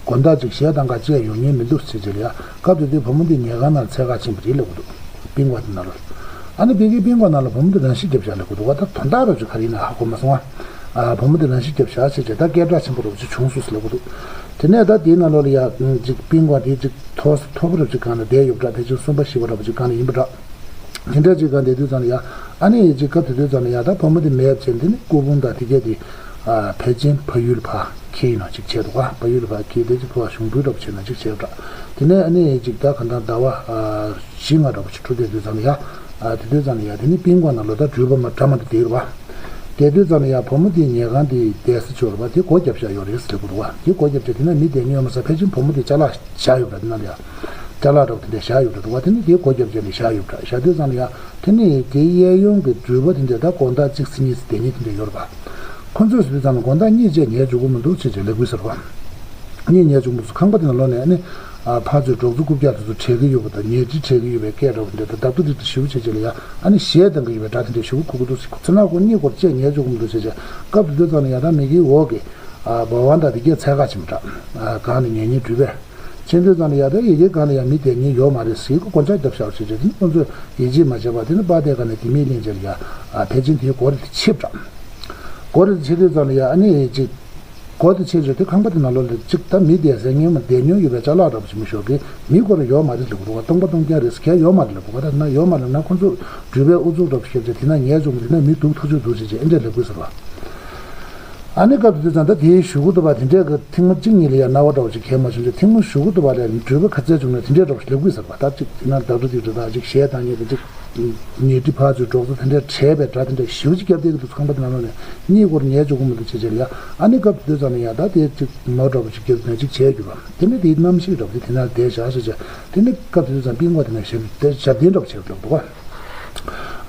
དགོང་དག་ཅིག་གཞས་བཏང་ག་བཅས་ཡོང་མཁན་མི་འདུག་ཟེར་བྱས་ལ་ཡ། སྐབས་དེ་དུས་བུ་མོ་དེ་ཉལ་ཁང་ནང་འཚོལ་ག་ཕྱིན་པ་རེད་ལབ་གི་འདུག་པིན་ཀོང་དེ་ནང་ལ། ཨ་ནི་པིན་ཀི་པིན་ཀོང་ནང་ལ་བུ་མོ་དེ་རང་ཤི་བརྒྱབ་བཞག་ལབ་གི་འདུག་བ། ད་དོན་དག་རོ་ཅིག་ག་རེ་ཡིན་ན་ཧ་གོ་མ་སོང་ཨ། ཨ་བུ་མོ་དེ་རང་ཤི་བརྒྱབ་བཞག་ཟེར་བྱས་ད་སྐད་གྲགས་ཆེན་པོ་རོ་ཅིག་བྱུང་སོང་ཟེར་ལབ་གི་འདུག་དེ་ནས་ད་དེའི་ནང་ལོགས་ལ་ཡ་ཅིག་པིན་ཀོང་དེ་ཅིག་མཐོ་མཐོ་པོ་རོ་ཅིག་སྒང་ལ་བསྡད་ཡོད་པ་འདྲ། དེ་ཅིག་གསུམ་པ་བཞི་པ་འདྲ་པོ་ཅིག་སྒང་ལ་ཡིན་པ་འདྲ། དེ་འདྲ་ཅིག་ག་བསྡད་དུས་ཙམ་ལ་ཡ། ཨ་ནི་ཅིག་སྐབས་དེ་དུས་ཙམ་ལ་ཡ། ད་བུ་མོ་དེ་མེད་བྱས་དེ་ནི་སྐུ་ཕུང་དང་དེ་གས་དེ་ཨ་ཕལ་ཆེར་ཕ་ཡུལ་ལ་ཕར་འཁྱེར་ཡིན་ནོ་ཅིག་བྱས་འདུག་ག་ཕ་ཡུལ་ལ་ཕར་འཁྱེར་དེ་ཅིག་ཕར་ཞུགས་འབུལ་འདྲ་པོ་བྱས་ན་ཅིག་བྱས་པ་འདྲ། དེ་ནས་ཨ་ནི་ཅིག་ད་གང་ལྟར་ཟླ་བ་ཨ་བཞི་ལྔ་འདྲ་པོ་ཅིག་འགྲོ་བསྡད་དུས་ཙམ་ལ་ཡ། ཨ་དེ་དུས་ཙམ་ལ་ཡ་དེ་ནི་སྤྲིན་དཀར་ནང་ལོགས་ད་འགྲུལ་པ་མར་འདྲ་མ་འདྲ་བསྡད་རེད་པ། དེ་དུས་ཙམ་ལ་ཡ་བུ་མོ་དེའི་ཉལ་ཁང་དེའི་བསྡད་ས་ཅིག་ཡོད་རེད་པ། དེ་སྒོ་བརྒྱབ་བཞག་ཡོད་རེད་ཟེར་གྱི་འདུག་ག་དེ་སྒོ་བརྒྱབ་བྱས་དེ་ན་མི་བསྡད་མཁན་ཡོད་མ་རེད་ཟེར། ཕལ་ཆེར་བུ་མོ་དེ་ཅ་ལག་བཞག་ཡོད་པ་འདྲ། དེ་ན་ལ་ཡ་ཅ་ལག་འདྲ་པོ་དེ་འདྲ་བཞག་ཡོད་པ་འདྲ་འདུག་ག་དེ་ནི་དེའི་སྒོ་བརྒྱབ་བྱས་ནས་བཞག་ཡོད་པ་འདྲ། བཞག་དུས་ཙམ་ལ་ཡ་དེ་ནི་དེའི་གཡས་གཡོན་གྱི་འགྲུལ་པ་དེ་འདྲ་ད་དགོང་དག་གཅིག་ཙམ་གཉིས་ཙམ་བསྡད་མཁན་དེ་འདྲ་ཡོད་རེད་པ། ཁོ་ཚོས་ཟེར་དུས་ཙམ་ལ་དགོང་དག་གཉིད་ཅིག་ཉལ་འཇུག་གི་མི་འདུག་ཅེས་ཅེས་ལབ་ཀྱི་ཡོད་ཟེར་བ། གཉིད་ཉལ་འཇུག་མི་འདུག་ཁང་པ་དེ་ནང་ལོགས་ནས་ཨ་ནི་ཨ་ཕར་ཚུར་སྒྲོག་ཙེ་རྐུབ་བཀྱག་དེ་ཚོ་བྲེག་གི་ཡོད་པ་དང་ཉལ་ཁྲི་བྲེག་གི་ཡོད་པའི་སྐད་འདྲ་པོ་འདྲ་དང་རྡབ་རྡབ་ཏིག་ཏིག་ཞེ་པོ་བྱས་བྱས་ལ་ཡ། ཨ་ནི་གཞས་གཏོང་གི་ཡོད་པའི་སྒྲ་དེ་འདྲ་ཞེ་པོ་གོ་གི་འདུག་ཁོ་ཚོ་ནག་ཁོ་གཉིད་སྐོར་བཅས་ཉལ་འཇུག་གི་མི་འདུག་ཅེས་བྱས། སྐབས་དེ་དུས་ཙམ་ལ་ཡ་ད་མི་གི་འོག་གི་ཨ་བ་བ་དང་དེ་གས་འཚོལ་ག་ཕྱིན་པ་འདྲ། ཨ་གང་ནས་ཉལ་ཉལ་འགྲུལ་པས། ཕྱིན་དུས་ཙམ་ལ་ཡ་ད་ཡི་གེ་སྒང་ལ་ཡ་མི་དེ་ཉིད་ཡོད་མ་རེད་ཟེར་གི་སྐོར་ཆ་རྒྱབ་བཞག་བྱས་བྱས་དེ་ནི་ཁོ་ཚོས་ཡིད་ཆེས་མ་བྱས་པ་དེ་ནི་པ་དེ་ག་ནས་དེ་མིག་ལེན་བྱས་ལ་ཡ། ཨ་ཕལ་ཆེར་དེའི་སྒོ་རེ་དེ་ཕྱེ་བྲ། སྒོ་རེ་དེ་ཕྱེ་དུས་ཙམ་ལ་ཡ་ཨ་ནི་ཅིག་སྒོ་དེ་ཕྱེ་བྱས་དེ་ཁང་པ་དེ་ནང་ལོགས་ལ་ཅིག་ད་མི་བསྡད་ས་སྔོན་མ་བསྡད་མྱོང་ཡོད་པའི་ཅ་ལག་འདྲ་པོ་ཞིག་མི་ཤོར་གི་མི་སྐོར་ཡོད་མ་རེད་ལབ་དགོས་རེད་བ། སྟོང་པ་སྟོང་རྐྱང་རེད་ཟེར་ག་ཡོད་མ་རེད་ལབ་དགོས་ག་ད་ན་ཡོད་མ་རེད་ན་ཁོ་ཚོ་འགྲུལ་པའི་ཨུ་ཚུགས་འདྲ་པོ་ཞིག་བྱས་དེ་ན་ཉལ་བྱུང་དེ་ན་མི་སྡུག་ཐག་ཆོད་འདུག་ཟེར་བྱས་ཨེ་འདྲ་ལབ་དགོས་ཟེར་བ། ཨ་ནི་སྐབས་དེ་དུས་ཙམ་ད་དེའི་གཞུག་གུ་དུ་བ་དེ་འདྲས་ཀྱི་ཐེངས་མ་གཅིག་གཉིས་ལ་ཡང་རྣ་བ་འདྲ་བོ་ཞིག་གས་མ་བྱུང་ཚེ་ཐེངས་མ་གཞུག་གུ་དུ་བ་ལ་འགྲུལ་པ་ག་ཚད་བྱུང་ན་དེ་འདྲས་འདྲ་བོ་ཞིག་ལབ་དགོས་ཟེར་བ། ད་གཅིག་དེ་ན་བདག་འགྲོ་དེ་འདྲ་ད་གཅིག་གཞས་བཏང་མཁན་དེ་གཅིག་ཉལ་ཁྲི་ཕར་ཚུར་སྒྲོག་ཙེ་དེ་འདྲས་བྲེག་པའི་སྒྲ་དེ་འདྲས་ཞེ་པོ་ཅིག་བརྒྱབ་བསྡད་ཀྱི་འདུག་ཁང་པ་དེ་ནང་ལོགས་ནས་གཉིད་སྐོར་ཉལ་བཅུག་གི་མི་འདུག་བྱས་བྱས་ལ་ཡ། ཨ་ནི་སྐབས་དེ་དུས་ཙམ་ལ་ཡ་ད་དེ་གཅིག་མོ་འདྲ་བོ་ཞིག་བརྒྱབ་ནས་གཅིག་བྱས་གྱུར་བ་དེ་ནི་དེའི་རྣམ་ཤེས་འདྲ་བོ་དེ་དེ་ན་བསྡད་བཞག་ཟེར་བྱས་དེ་ནི་སྐབས་དེ་དུས་ཙམ་པིང་པ་དེ་ན་ཞབས་དེ་ཞབས་བརྟན་འདྲ་བོ་བྱས་འདུག་བ།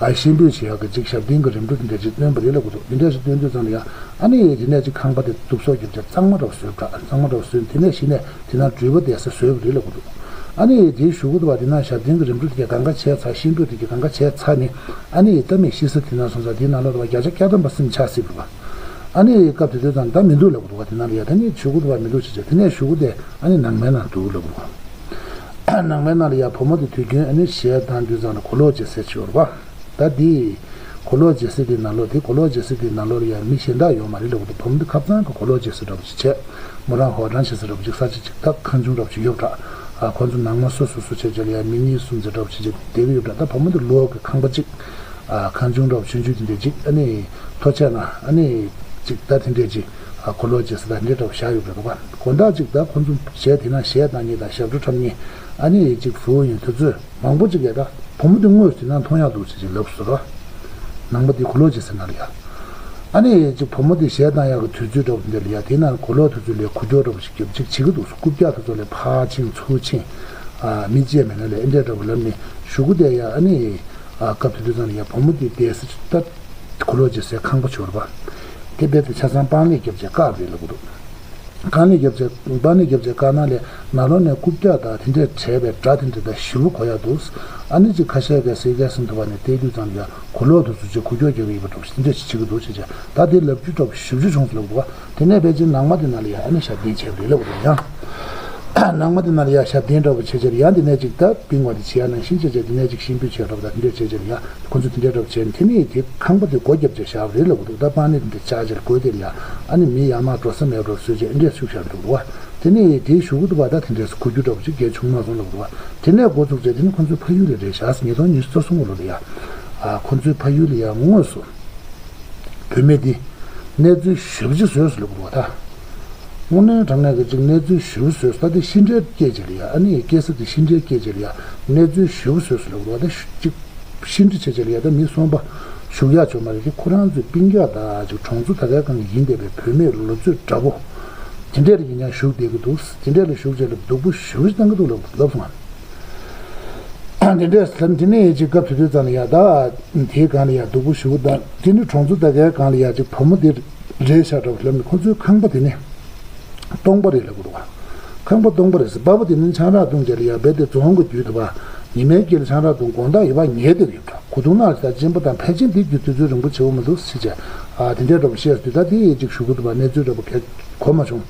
ཨ་གཤིན་པོས་བྱེད་ཡག་གི་ཅིག་ཞབས་བརྟན་གྱི་རིམ་གྲོ་དེ་འདྲ་ཅིག་བཏོན་པ་རེད་ལབ་དགོས་འདུག་དེ་འདྲ་ཞིག་བཏོན་དུས་ཙམ་ལ་ཡ། ཨ་ནི་དེ་ནས་ཅིག་ཁང་པ་དེ་གཏུབ་སོག་བརྒྱབ་བྱས་གཙང་མ་འདྲ་བོ་བཟོས་པ་འདྲ། གཙང་མ་འདྲ་བོ་བཟོས་དེ་ནས་གཞི་ནས་དེ་ན་འགྲུལ་པ་བསྡད་ས་བཟོས་པ་རེད་ལབ་དགོས་འདུག་ཨ་ནི་དེའི་གཞུག་གུ་དུ་བ་དེ་ན་ཞབས་བརྟན་གྱི་རིམ་གྲོ་དེ་གས་གང་ག་བྱས་ཚར། གཤིན་པོས་དེ་གས་གང་ག་བྱས་ཚར་ནས་ཨ་ནི་ད་མི་ཤི་ས་དེ་ན་སོང་ཙང་དེའི་ནང་ལོགས་དུ་བ་བརྒྱ་ཆ་བརྒྱ་ཐམ་པ་སེམས་ཆགས་སྲིད་པ། ཨ་ནི་སྐབས་དེ་དུས་ཙམ་ད་མི་འདུག་ལབ་དགོས་འདུག་བ། དེ་ན་ལ་ཡ་ད་ནི་གཞུག་གུ་དུ་བ་མི་འདུག་ཅེས་བྱས་དེ་ནས་གཞུག་གུ་དེ་ཨ་ནི་ནང་མའི་ནང་འདུག་ལབ་དགོས་འདུག་ནང་མའི་ནང་ལ་ཡ་བུ་མོ་དེ་དུས་རྒྱུན་ཨ་ནི་གཞས་བཏང་དུས་ཙམ་ལ་གོ་ལོག་བྱེད་སའི་ཆུ་ཡོར་བ། ད་འདི་གོ་ལོག་བྱེད་སའི་དེའི་ནང་ལོགས་དེ་གོ་ལོག་བྱེད་སའི་དེའི་ནང་ལོགས་ལ་ཡ་མི་གཞན་དག་ཡོད་མ་རེད་ལབ་དགོས་འདུག་བུ་མོ་དེ་ཁ་སང་གི་གོ་ལོག་བྱེད་ས་འདྲ་པོ་ཅིག་བྱས། མོ་རང་ཧོ་ཀྲང་བྱེད་ས་འདྲ་པོ་ཅིག་ས་ཆ་ཅིག་ད་ཁང་ཆུང་འདྲ་པོ་ཅིག་ཡོད་པ་འདྲ། ཨ་ཁོ་ཚོ་ནང་མ་སོ་སོ་སོ་བྱས་བྱས་ལ་ཡ་མི་གཉིས་གསུམ་ཙམ་འདྲ་པོ་ཅིག་ཅིག་བསྡད་ཀྱི་ཡོད་པ་འདྲ། ད་བུ་མོ་དེ་ལོག་གི་ཁང་པ་ཅིག་ཨ་ཁང་ཆུང་འདྲ་པོ་ཆུང་ཆུང་དེ་འདྲ་ཅིག་ཨ་ནི་ཐོ་ཆད་ན་ཨ་ནི་ཅིག་ད་དེ་འདྲ་ཅིག་ཨ་གོ་ལོག་བྱེད་ས་ད་འདྲ་འདྲ་པོ་བཞག་ཡོད་པ་འདུག་ག་དགོང་དག་ཅིག་ད་ཁོ་ཚོ་གཞས་དེ་ན་གཞས་བཏང་མཁན་དང་ཞབས་བྲོ་འཁྲབ་མཁན་ཨ་ནི་ཅིག་བུ་ཡིན་དུས་ཚོད། མང་པོ་ཅིག་གིས་ད་བུ་མོ་དེ་དངོས་སུ་དེ་ན་མཐོང་ཡག་འདུག་ཅེས་ཅིག་ལབ་སོང་ར། ནང་པ་དེ་གོ་ལོག་བྱེད་ས་ནང་ལ་ཡ། ཨ་ནི་ཅིག་བུ་མོ་དེ་གཞས་བཏང་ཡག་གི་དུས་ཚོད་འདྲ་པོ་དེ་འདྲ་ལ་ཡ་དེ་ན་གོ་ལོག་དེ་ཚོ་ལ་འགུལ་སྐྱོད་འདྲ་པོ་ཞིག་རྒྱབ་ཅིག་བྱེད་ཀྱི་འདུག་རྐུབ་བཀྱག་དེ་ཚོ་ལ་ཕར་ཕྱིན་ཚུར་ཕྱིན། ཨ་མི་བརྗེད་མེད་ན་ལས་ཨེ་འདྲས་འདྲ་པོ་ལབ་ནས་གཞུག་གུ་དེ་ཡ་ཨ་ནི་ཨ་སྐབས་དེ་དུས་ཙམ་ལ་ཡ་བུ་མོ་དེ་བསྡད་ས་ད་གོ་ལོག་བྱེད་སའི་ཁང་པ་ཆུ་ཡོར་བ། དེ་རྦད་དེ་ཆ་ཚང་པང་ལེབ་བརྒྱབ་བྱས་བཀག་རེད་ལབ་གི་འདུག་པང་ལེབ་བརྒྱབ་བྱས་པང་ལེབ་བརྒྱབ་བྱས་བཀག་ན་ལས་ནང་ལོགས་ནས་རྐུབ་བཀྱག་དང་དེ་འདྲས་བྲེག་པའི་སྒྲ་དེ་འདྲ་དང་ཞེ་པོ་གོ་ཡག་འདུག་ཨ་ནི་ཅིག་ཁ་ཤས་ཀྱིས་གཟིགས་མཁན་ཟིན་ཐུབ་པ་ནས་བལྟས་དུས་ཙམ་ལ་ཡ་གོ་ལོག་དེ་ཚོ་ཅིག་འགུལ་སྐྱོད་རྒྱག་གི་ཡོད་པ་འདྲ་པོ་ཞིག་དེ་འདྲས་ཞིག་བྱེད་ཀྱི་འདུག་ཅེས་བྱས་ད་དེ་ལབ་རྒྱུ་འདྲ་པོ་ཞེ་པོ་ཅིག་བྱུང་སོང་ལབ་འདུག་པ། དེ་ནས་ཕལ་ཆེར་ནང་མ་དེ་ནང་ལ་ཡ་ཨ་ནི་ཞབས་བརྟན་བྱས་པ་རེད་ལབ་འདུག་ཡང་། ནང་མ་དེ་ནང་ལ་ཡ་ཞབས་བརྟན་འདྲ་པོ་བྱས་བྱས་ཡང་དེ་ནས་ཅིག་ད་པིང་བ་དེ་བྱེད་ཡ་ནང་བཞིན་བྱས་བྱས་དེ་ནས་ཅིག་གཤིན་པོའི་ཆས་འདྲ་པོ་དང་དེ་འདྲས་བྱས་བྱས་ལ་ཡ། ཁོ་ཚོ་དེ་འདྲའི་འདྲ་པོ་བྱས་ནས་དེ་ནས་དེ་ཁང་པ་དེ་སྒོ་བརྒྱབ་བྱས་བཞག་པ་རེད་ལབ་གི་འདུག་ད་པང་ནི་དེ་འདྲ་བཅག་བྱས་སྒོ་དེ་ལ་ཡ་ཨ་ནི་མི་ཡར་མར་འགྲོ་ས་མེད་འགྲོ་བཟོས་བྱས་འདི་འདྲས་བཅུག་བཞག་འདུག་བ། དེ་ནས་དེའི་གཞུག་གུ་དུ་བ་ད་དེ་འདྲས་སུ་འགུལ་སྐྱོད་འདྲ་པོ་ཅིག་གས་བྱུང་མ་སོང་ལབ་གི་འདུག་བ། དེ་ནས་འགོ་ཚུགས་བྱས་དེ་ནི་ཁོ་ཚོའི་ཕ་ཡུལ་ལ་རེད་བཞག་ཉིས་སྟོང་ཉི་ཤུ་རྩ་གསུམ་ལོ་ལ་ཡ། ཨ་ཁོ་ཚོའི་ཕ་ཡུལ་ལ་ཡ་དངོས་སུ་བུད་མེད་འདི་གནས་ཚུལ་ཞེ་པོ་ཅིག་བཟོས་སོང་ལབ་གི་འདུག་བ་ད། དངོས་གནས་དྲང་གནས་ཀྱི་ཅིག་གནས་ཚུལ་ཞེ་པོ་བཟོས་སོང་ད་དེ་ཤི་འདྲེ་སྐྱེས་བྱས་ལ་ཡ་ཨ་ནི་སྐྱེས་ས་དེ་ཤི་འདྲེ་སྐྱེས་བྱས་ལ་ཡ་གནས་ཚུལ་ཞེ་པོ་བཟོས་སོང་ལབ་གི་འདུག་བ་ད་ཅིག་ཤི་འདྲེ་བྱས་བྱས་ལ་ཡ་ད་མི་གསོན་པོ་བཞུགས་ཡག་ཆོག་མ་རེད་དེ་ཁོ་རང་ཚོའི་སྤུན་ཀྱག་དང་ཅིག་གྲོང་ཚོ་ད་གའི་སྒང་གི་ཡིན་བསྡད་པའི་བུད་མེད་ལོ་ཚོད་འདྲ་པོ། དེ་འདྲས་ལ་ཡིན་ཡང་བཞུགས་བསྡད་ཀྱི་འདུག་དེ་འདྲས་ལ་བཞུགས་བྱས་ལ་སྡུག་པོ་ཞེ་པོ་ཞིག་བཏང་གི་འདུག་ལབ་ལབ་སོང་ང་། དེ་འདྲས་ལབ་དེ་ནས་ཅིག་སྐབས་དེ་དུས་ཙམ་ལ་ཡ་ད་དེའི་སྒང་ལ་ཡ་སྡུག་པོ་ཞེ་པོ་བཏང་དེ་ནི་གྲོང་ཚོ་ད་གའི་སྒང་ལ་ཡ་ཅིག་བུ་མོ་དེ་རེད་ཤག་འདྲ་པོ་ལབ་ནས་ཁོ་ཚོའི་ཁང་པ་དེ་ནི་སྟོང་པ་རེད་ལབ་གི་འདུག་བ། ཁང་པ་སྟོང་པ་རེད་ཟེར་པ་པ་དེ་ནི་ཆང་རག་བཏུང་བྱས་ལ་ཡ་རྦད་དེ་རྫོང་གི་རྒྱུད་དུ་བ་ཉི་མའི་དཀྱིལ་ཆང་རག་བཏུང་དགོང་དག་ཡོད་པ་ཉལ་བསྡད་ཡོད་འདྲ། གོས་ཐུང་ནག་དང་གཅིན་པ་དང་ཕལ་ཆེར་འདི་རྒྱུ་དུས་ཚོད་རིང་པོ་བྱེད་འོ་མི་འདུག་ཟེར་བྱས། ཨ་དེ་འདྲའི་འདྲ་པོ་བཤད་དུས་ད་དེ་ཡི་གཅིག་ཞུ་གི་འདུག་པ་གནས་ཚུལ་འདྲ་པོ་གལ་གོ་མ་བྱུང་།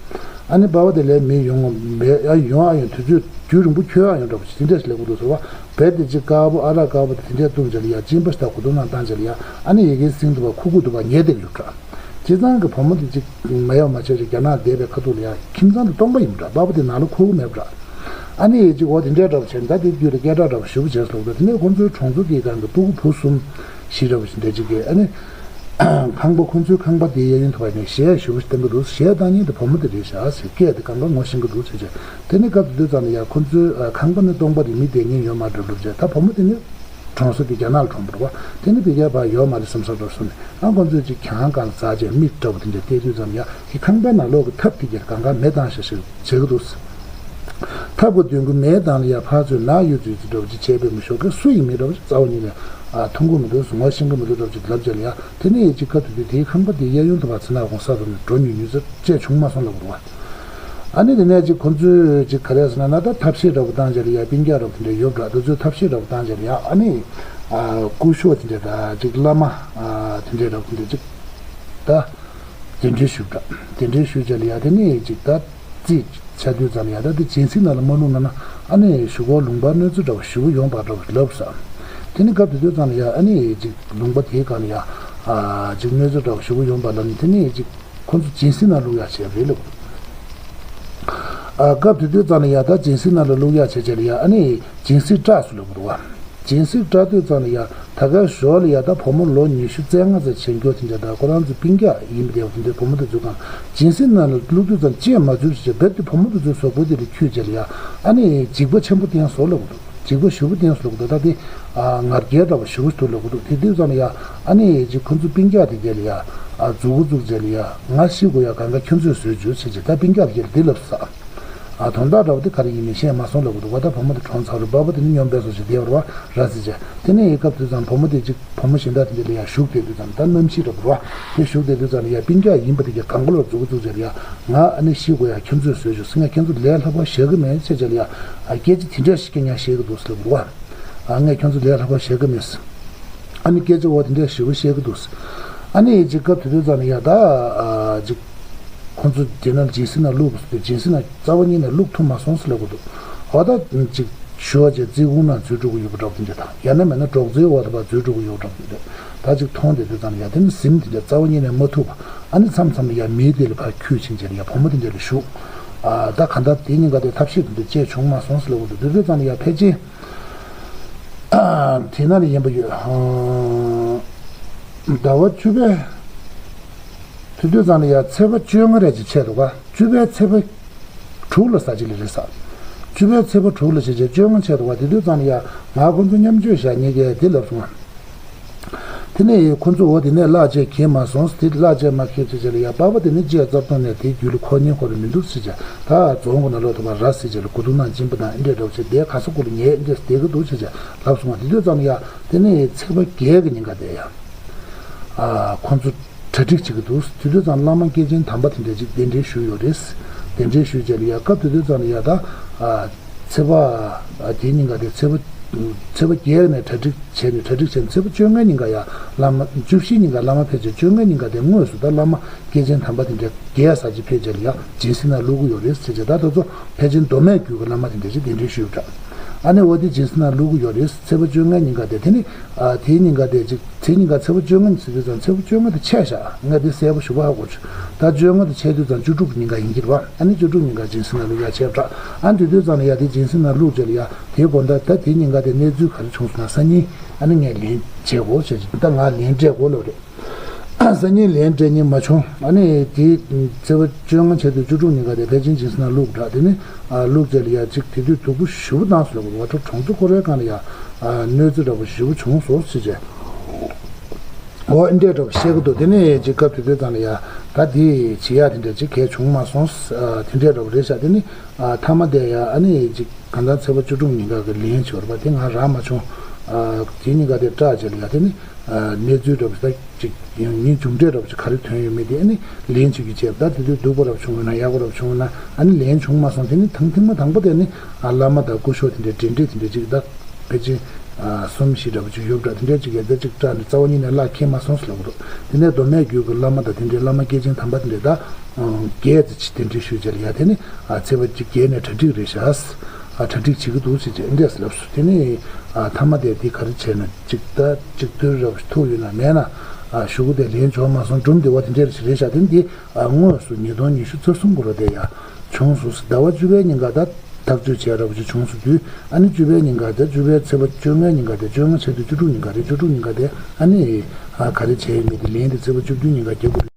ཨ་ནི་པ་པ་དེ་ལས་མི་ཡོང་བས་ཨ་ཡོང་ཨ་ཡོང་དུས་ཚོད་རྒྱུན་རིང་པོ་འཁྱོལ་ཨ་ཡོང་འདྲ་པོ་ཞིག་དེ་འདྲ་ཞིག་ལབ་གི་འདུག་ཟེར་བ། བས་དེ་གཅིག་དཀར་པོ་ཨ་རག་དཀར་པོ་དེ་དེ་འདྲས་བཏུང་བྱས་ལ་ཡ་གཅིན་པ་ཞིག་དང་གོས་ཐུང་ནག་བཏང་བྱས་ལ་ཡ་ཨ་ནི་ཡི་གེའི་སིང་འདུག་པ་ཁུག་ཁུག་འདུག་པ་ཉལ་བསྡད་ཡོད་འདྲ། བྱས་ཙང་གི་བུ་མོ་དེ་གཅིག་མ་ཡོང་མ་བྱས་ཅིག་རྒྱ་ནག་བསྡད་པའི་ཁ་ཐུག་ལ་ཡ་ཁྱིམ་ཚང་དེ་སྟོང་པ་ཡིན་འདྲ། པ་པ་དེ་ནང་ལ་ཁུག་མེད་འདྲ། ཨ་ནི་ཅིག་འོ་དེ་འདྲའི་འདྲ་བ་བྱས་ནས་ད་དེ་རྒྱུད་ལ་སྐད་གྲགས་འདྲ་བ་ཞེ་པོ་བྱས་སོང་འདུག་དེ་ནས་ཁོང་ཚོའི་གྲོང་ཚོ་དེའི་སྒང་གི་སྤུ་གུ་བུ་གསུམ་བཞི་འདྲ་བ་ཞིག་འདྲ་ཅིག་གིས་ཨ་ནི། ཁང་པ་ཁོ་ཚོའི་ཁང་པ་དེའི་གཡས་གཡོན་དུ་བ་ནས་གཞས་ཞེ་པོ་ཞིག་བཏང་གི་འདུག་གཞས་བཏང་མཁན་དེ་བུ་མོ་དེ་རེད་ཤག་ཟེར། སྐད་དེ་གང་ག་ངོ་ཤེས་ཀྱི་འདུག་ཟེར་བྱས། དེ་ནས་སྐབས་དེ་དུས་ཙམ་ལ་ཡ་ཁོ་ཚོའི་ཁང་པ་ནི་སྟོང་པ་རེད། མི་བསྡད་མཁན་ཡོད་མ་རེད་འདྲ་བྱས། ད་བུ་མོ་དེ་ནི་གྲོང་གསེབ་ཀྱི་རྒྱ་ནག་ལ་གྲོངས་པ་རེད་པ། དེ་ནི་ཕ་གིར་ཕར་ཡོད་མ་རེད་བསམ་བསམ་འདྲ་སོང་ནས། ཨ་ཁོ་ཚོས་ཅིག་གྱང་སྒང་ལ་འཛེགས་བྱས་མིག་འདྲ་བོ་དེ་འདྲ་བལྟས་དུས་ཙམ་ལ་ཡ་དེ་ཁང་པའི་ནང་ལོགས་ཀྱི་ཐབ་དེ་གྱར་གང་ག་མེ་བཏང་བཞག་བྱེད་ཀྱི་འདུག་ཐབ་ཀྱི་མདུན་གྱི་མེ་བཏང་ལ་ཡ་ཕར་ཚུར་ནག་ཡོད་ཚོད་ཅིག་འདྲ་བོ་ཅིག་བྱས་པས་མི་ཤོག་གི་སུ་ཡིན་མིན་འདྲ་བོ་ཅིག་རྩ་བ་ཉིད་ནས་ཨ་མཐོང་གི་མི་འདུག་ངོ་ཤེས་ཀྱི་མི་འདུག་འདྲ་བོ་ཅིག་ལབ་བྱས་ལ་ཡ། དེ་ནས་ཡ་ཅིག་སྐབས་དེ་དུས་དེའི་ཁང་པ་དེའི་གཡས་གཡོན་དུ་བ་ཚེ་ནག་གོང་ས་དུ་ནས་འགྲོ་ཉུལ་ཉུལ་ཚེ་བཅད་བྱུང་མ་སོང་ལབ་རེད་པ། ཨ་ནི་དེ་ནས་ཅིག་ཁོ་ཚོས་ཅིག་ག་རེ་ཟེར་ན་ན་ད་ཐབ་ཤེས་འདྲ་བོ་བཏང་བྱས་ལ་ཡ་སྤུན་ཀྱག་འདྲ་བོ་དེ་འདྲ་ཡོད་འདྲ། དེ་ཚོས་ཐབ་ཤེས་འདྲ་བོ་བཏང་བྱས་ལ་ཡ་ཨ་ནི་ཨ་སྐུ་ཞབས་དེ་འདྲ་ད་ཅིག་བླ་མ་ཨ་དེ་འདྲ་འདྲ་བོ་དེ་འདྲ་ཅིག་ད། གདན་འདྲེན་ཞུས་པ་འདྲ། གདན་འདྲེན་ཞུས་བྱས་ལ་ཡ་དེ་ནས་ཅིག་ད་རྩིས་བྱ་དུས་ཙམ་ལ་ཡ་ད་དེ་སྦྱིན་སྲེག་ནང་ལ་མ་བླུགས་ན་ན་ཨ་ནི་གཞུག་གུ་ལུང་པར་གནོད་འཚེ་འདྲ་བ་ཞེ་པོ་ཡོང་བ་འདྲ་བ་ལབ་ས། དེ་ནི་སྐབས་དེ་དུས་ཙམ་ལ་ཡ་ཨ་ནི་ཅིག་ལུང་པ་དེའི་སྒང་ལ་ཡ་ཨ་ཅིག་གནོད་འཚེ་འདྲ་བ་ཞེ་པོ་ཡོང་བ་ལབ་ནས་དེ་ནས་ཅིག་ཁོ་ཚོ་སྦྱིན་སྲེག་ནང་བླུགས་ཡག་བྱས་རེད་ལབ། ཨ་སྐབས་དེ་དུས་ཙམ་ལ་ཡ་ད་སྦྱིན་སྲེག་ནང་ལ་བླུགས་ཡག་བྱས་བྱས་ལ་ཡ་ཨ་ནི་སྦྱིན་སྲེག་སྐྲག་སོང་ལབ་འདུག་བ། སྦྱིན་སྲེག་སྐྲག་དུས་ཙམ་ལ་ཡ་ད་ག་ཞོར་ལ་ཡ་ད་བུ་མོ་ལོ་ཉི་ཤུ་རྩ་ལྔ་ཙམ་བྱེད་མཁན་དེ་འདྲ་ད་ཁོ་རང་ཚོ་སྤུན་ཀྱག་ཡིན་པ་དེ་བ་དེ་འདྲའི་བུ་མོ་དེ་ཚོའི་སྒང་སྦྱིན་སྲེག་ནང་ལ་བླུགས་དུས་ཙམ་ཅི་ཡང་མ་འཛུལ་ཞེས་བྱས་རྦད་དེ་བུ་མོ་དེ་ཚོའི་གཟུགས་པོ་དེ་ལ་འཁྱུད་བྱས་ལ་ཡ་ཨ་ནི་འཇིགས་པ་ཆེན་པོ་བསྟན་སོང་ལབ་གི་འདུག་འཇིགས་པ་ཞེ་པོ་བསྟན་སོང་ལབ་གི་འདུག་ད་དེ་ཨ་ང་རྒྱལ་འདྲ་བ་ཞེ་པོ་ཞིག་འདུག་ལབ་གི་འདུག་དེ་དུས་ཙམ་ལ་ཡ་ཨ་ནི་ཅིག་ཁོ་ཚོ་སྤུན་ཀྱག་དེ་འདྲ་ལ་ཡ་ཨ་མཛུ་གུ་བཙུགས་བྱས་ལ་ཡ་ང་ཤི་དགོས་ཡ་གང་ག་ཁྱོད་ཚོས་བཟོས་རྒྱུ་བྱས་བྱས་ད་སྤུན་ཀྱག་དེ་འདྲ་ལ་འདི་ལབ་ས། ཨ་དོན་དག་འདྲ་བོ་དེ་ག་རེ་ཡིན་མིན་ཤེས་མ་སོང་ལབ་གི་འདུག་བ། ད་བུ་མོ་དེ་གྲོངས་ཚར་རེད། སྦ་བ་དེ་ནི་སྨྱོན་པས་སོ་ཞེས་བསྡད་པ་རེད་བ། ར་སི་ཅེ། དེ་ནས་སྐབས་དེ་ཙམ་བུ་མོ་དེ་གཅིག་བུ་མོ་གཞན་དག་དེ་འདྲ་ལ་ཡ་བཞུགས་བསྡད་དུས་ཙམ་ད་གནམ་གཤིས་འདྲ་བོ་རེད་བ། དེ་བཞུགས་བསྡད་དུས་ཙམ་ལ་ཡ་སྤུན་ཀྱག་ཡིན་པ་དེ་གྱ་གང་ག་ལོར་མཛུ་གུ་བཙུགས་བྱས་ལ་ཡ་ང་ཨ་ནི་ཤི་དགོས་ཡ་ཁྱོད་ཚོས་བཟོས་བྱུང་ཟེར། ང་ཁྱོད་ཚོ་ལས་སླ་པོ་བཞག་གི་མེད་ཟེར་བྱས་ལ་ཡ་ཨ་སྐད་ཆ་དེ་འདྲ་ཞིག་ཀྱང་ཡང་བཤད་གི་འདུག་ཟེར་ལབ་རེད་བ། ཨ་ངས་ཁྱོད་ཚོ་ལས་སླ་པོ་བཞག་གི་མེད་ཟེར། ཨ་ནི་སྐད་ཆ་འོ་དེ་འདྲ་ཞེ་པོ་བཤད་གི་འདུག་ཨ་ནི་ཅིག་སྐབས་དེ་དུས་ཙམ་ལ་ཡ་ད་ཨ་ཅིག་ཁོང་ཚོ་དེ་ན་སྦྱིན་སྲེག་ནང་བླུགས་དགོས་ཟེར་དུས་སྦྱིན་སྲེག་ནང་རྩ་བ་ཉིད་ནས་བླུགས་ཐུབ་མ་སོང་ཟེར་ལབ་གི་འདུག་འོ་ད་ཅིག་ཞུ་བ་བྱས་རྩིས་ཁུངས་ནང་འཛུལ་འགྲོ་གི་ཡོད་པ་འདྲ་བོ་དེ་འདྲ་དང་ཡང་ན་མེད་ན་སྒྲོག་ཙེའི་འོག་ཏུ་ཕར་འཛུལ་འགྲོ་གི་ཡོད་པ་འདྲ་བོ་དེ་འདྲ་ད་ཅིག་མཐོང་བསྡད་དུས་ཙམ་ལ་ཡ་དེ་ནི་གཟིམ་དེ་འདྲ་རྩ་བ་ཉིད་ནས་མ་ཐུབ་པ། ཨ་ནི་མཚམས་མཚམས་ལ་ཡ་མེ་དེ་ལ་ཕར་འཁྱུད་ཕྱིན་བྱས་ལ་ཡ་བུ་མོ་དེ་འདྲ་ལ་ཞུགས། ཨ་ད་གང་ལྟར་དེ་གཉིས་ཀ་དེ་ཐབས་ཤེས་དེ་འདྲ་བྱས་བྱུང་མ་སོང་ཟེར་ལབ་གི་འདུག་དེ་དུས་ཙམ་ལ་ཡ་ཕལ་ཆེར། དེ་ན་ལ་ཡིན་པ་ཡོད། ཟླ་བ་བཅུ་པའི་དུས་དུས་ཙམ་ལ་ཡ་ཚེས་པ་བཅོ་ལྔ་རེ་ཅིག་ཆད་འདུག་ག་བཅུ་པའི་ཚེས་པ་དྲུག་ལ་ས་ཅིག་ལ་རེད་ས། བཅུ་པའི་ཚེས་པ་དྲུག་ལ་བྱས་བྱས་བཅོ་ལྔ་ཆད་འདུག་ག་དེ་དུས་ཙམ་ལ་ཡ་ང་ཁོང་ཚོ་མཉམ་སྤྱོད་བྱ་ཉེ་གས་དེ་ལབ་སོང་། དེ་ནས་ཁོ་ཚོ་འོ་དེ་ནས་གླ་བྱས་འཁྱེར་མ་སོང་། དེ་གླ་བྱས་མ་འཁྱེར་ཚེ་བྱས་ལ་ཡ་པ་པ་དེ་ནས་བཅས་རྩ་བཏང་ནས་དེའི་རྒྱུད་ལ་ཁོ་ཉན་ཁོ་རེ་མི་འདུག་ཟེར་བྱས་ད་རྫོང་གི་ནང་ལོག་ཐུབ་པ་ར་ཟེར་བྱས་ལ་གོ་དུ་ནང་སྦྱིན་པ་དང་ཨེ་འདྲས་འདྲ་བོ་བྱས་དེ་ག་ས་གོ་ལ་ཉལ་ཨེ་འདྲས་བསྡད་ཀྱི་འདུག་ཟེར་བྱས་ལབ་སོང་བ། དེ་དུས་ཙམ་ལ་ཡ་དེ་ནས་ཚེས་པ་བརྒྱད་ཀྱི་ཉིན་ཀ་དེ་ཡ་ཨ་ཁོ་ཚོ་གྲ་སྒྲིག་བྱེད་ཀྱི་འདུག་དེ་དུས་ཙམ་བླ་མ་སྐྱེས་ཆེན་དམ་པ་དེ་འདྲས་ཅིག་གདན་འདྲེན་ཞུས་ཡོད་རེད། གདན་འདྲེན་ཞུས་བྱས་ལ་ཡ་སྐབས་དེ་དུས་ཙམ་ལ་ཡ་ད་ཨ། ཚེས་པ། དེའི་ཉིན་ཀ་དེ་ཚེས་པ། ཚེས་པ་བརྒྱད་ནས་གྲ་སྒྲིག་བྱས་ནས་གྲ་སྒྲིག་བྱས་ནས་ཚེས་པ་བཅོ་ལྔའི་ཉིན་ཀ་ཡ་བླ་མ་བཅུ་བཞིའི་ཉིན་ཀ་བླ་མ་ཕེབས་བྱས་བཅོ་ལྔའི་ཉིན་ཀ་དེ་དངོས་སུ་ད་བླ་མ་སྐྱེས་ཆེན་དམ་པ་དེ་འདྲ་བརྒྱད་ས་ཅིག་ཕེབས་བྱས་ལ་ཡ་སྦྱིན་སྲེག་ནང་བླུག་གི་ཡོད་རེད་ཟེར་བྱས། ད་དེ་ཚོ་ཕལ་ཆེར་མདོ་སྨད་རྒྱུད་ཀྱི་བླ་མ་དེ་འདྲ་ཅིག་གདན་འདྲེན་ཞུས་པ་འདྲ། ཨ་ནི་འོ་དེ་སྦྱིན་སྲེག་ནང་བླུག་གི་ཡོད་རེད། ཚེས་པ་བཅོ་ལྔའི་ཉིན་ཀ་དེ་དེ་ནི་དེའི་ཉིན་ཀ་དེ་ཅིག་ཚེས་ཉིན་ཀ་ཚེས་པ་བཅོ་ལྔ་ཟེར་དུས་ཙམ་ཚེས་པ་བཅོ་ལྔ་དེ་ཆད་ཤག་ང་དེ་གསལ་པོ་ཞུ་བ་ཧ་གོ་བྱུང་། ད་བཅོ་ལྔ་དེ་ཆད་དུས་ཙམ་བཅུ་དྲུག་གི་ཉིན་ཀ་ཡིན་གྱི་རེད་བ། ཨ་ནི་བཅུ་དྲུག་ཉིན་ཀ་སྦྱིན་སྲེག་ནང་བླུག་ཡ་བྱས་པ་འདྲ། ཨ་ནི་དེ་དུས་ཙམ་ལ་ཡ་དེ་སྦྱིན་སྲེག་ནང་བླུག་བྱས་ལ་ཡ་དེའི་དགོང་དག་ད་དེའི་ཉིན་ཀ་དེ་གནས་ཚུལ་ག་རེ་བྱུང་སོང་ན་སང་ཉིན་ཨ་ནི་ངས་ལན་བྱེད་དགོས་བྱས་ད་ང་ལན་སྤྲད་དགོས་ལབ་རེད། སང་ཉིན་ལན་སྤྲད་མཁན་མ་བྱུང་། ཨ་ནི་དེ་ཚེས་པ་བཅོ་ལྔ་ཆད་དུས་བཅུ་དྲུག་ཉིན་ཀ་དེ་ཕལ་ཆེར་སྦྱིན་སྲེག་ནང་བླུག་འདྲ། དེ་ནི་ཨ་བླུག་བྱས་ལ་ཡ་ཅིག་དེ་དུས་སྡུག་པོ་ཞེ་པོ་བཏང་སོང་ལབ་དགོས་རེད་བ། གྲོང་ཚོ་ཁོ་རའི་སྒང་ལ་ཡ་ཨ་གནོད་འཚེ་འདྲ་པོ་ཞེ་པོ་བྱུང་སོང་ཟེར་བྱས། འོ་འདྲས་འདྲ་པོ་བཤད་ཀྱི་འདུག་དེ་ནས་ཅིག་སྐབས་དེ་དུས་ཙམ་ལ་ཡ་ད་དེ་བྱེད་ཡ་དེ་འདྲ་ཅིག་གལ་བྱུང་མ་སོང་། ཨ་དེ་འདྲས་འདྲ་པོ་རེད་ཤག་དེ་ནི་ཨ་མཐའ་མ་དེ་ཡ་ཨ་ནི་ཅིག་གང་ལྟར་ཚེས་པ་བཅུ་དྲུག་ཉིན་ཀ་གི་ལན་བྱོར་བ་དེ་ང་རག་མ་བྱུང་། ཨ་དེ་ཉིན་ཀ་དེ་སྐྲག་བྱས་ལ་ཡ་དེ་ནི་ཨ་གནས་ཚུལ་འདྲ་པོ་ད་ཅིག་ཡང་ཉིན་མཇུག་འབྲས་འདྲ་པོ་ཅིག་ག་རེ་ཐོན་ཡོད་མེད་དེ་ཨ་ནི་ལན་བྱེད་རྒྱུ་བྱས། ད་དེ་དུས་སྡུག་པོ་འདྲ་པོ་བྱུང་ཡོད་ན་ཡག་པོ་འདྲ་པོ་བྱུང་ཡོད་ན་ཨ་ནི་ལན་བྱུང་མ་སོང་། དེ་ནི་ཐེངས་ཐེངས་མ་དང་པོ་དེ་ནི་ཨ་བླ་མ་དང་སྐུ་ཞབས་དེ་འདྲའི་འབྲེལ་འདྲིས་དེ་འདྲ་ཅིག་ད། ཕལ་ཆེར་ཨ་གསུམ་བཞི་འདྲ་པོ་ཅིག་ཡོད་འདྲ། དེ་འདྲ་ཅིག་ཡ་ད་ཅིག་སྐྲག་ནས་རྩ་བ་ཉིད་ནས་གླ་འཁྱེར་མ་སོང་ཟེར་ལབ་ཀྱི་འདུག་དེ་ནས་མདོ་སྨད་རྒྱུད་ཀྱི་བླ་མ་དང་དེ་འདྲའི་བླ་མ་སྐྱེས་ཆེན་དམ་པ་དེ་འདྲས་ད་བརྒྱད་ཙམ་ཅིག་གདན་འདྲེན་ཞུས་བྱས་ལ་ཡ་དེ་ནི་ཨ་ཚེས་པ་ཅིག་བརྒྱད་ནས་གྲ་སྒྲིག་རེད་ཤག་ཨ་གྲ་སྒྲིག་བྱེད་ཀྱི་འདུག་ཟེར་བྱས་འདྲས་ལབ་སོང་། དེ་ནི་ཨ་མཐའ་མ་དེ་དེ་ག་རེ་བྱས་ན་ཅིག་ད་ཅིག་ཐུག་ཡོད་ན་མེད་ན་ཨ་གཞུག་གུ་དེ་ལན་འབྱོར་མ་སོང་། སྒྲུང་དེ་བ་དེ་འདྲས་རེད་ཤག་དེ་ནི་དེ་ཨ་དངོས་སུ་ཉིས་སྟོང་ཉི་ཤུ་རྩ་གསུམ་གོ་ལོ་དེ་ཡ་བྱུང་སོང་། ཟླ་བ་བཅུ་པའི་ཉིན་ཀ་ད། ཐག་གཅོད་བྱས་ར་བ་ཅིག་བྱུང་སོང་དུས། ཨ་ནི་བཅུ་པའི་ཉིན་ག་དེ། བཅུ་པའི་ཚེས་པ་བཅོ་ལྔའི་ཉིན་ག་དེ། བཅོ་ལྔ་ཆགས་དུས་བཅུ་དྲུག་ཉིན་ག་རེད། བཅུ་དྲུག་ཉིན་ག་དེ་ཨ་ནི་ཨ་ག་རེ་བྱས་ཡོད་མེད་དེ་ལན་དེ་ཚེས་པ་བཅུ་བདུན་ཉིན་ག་རྒྱག་དགོས་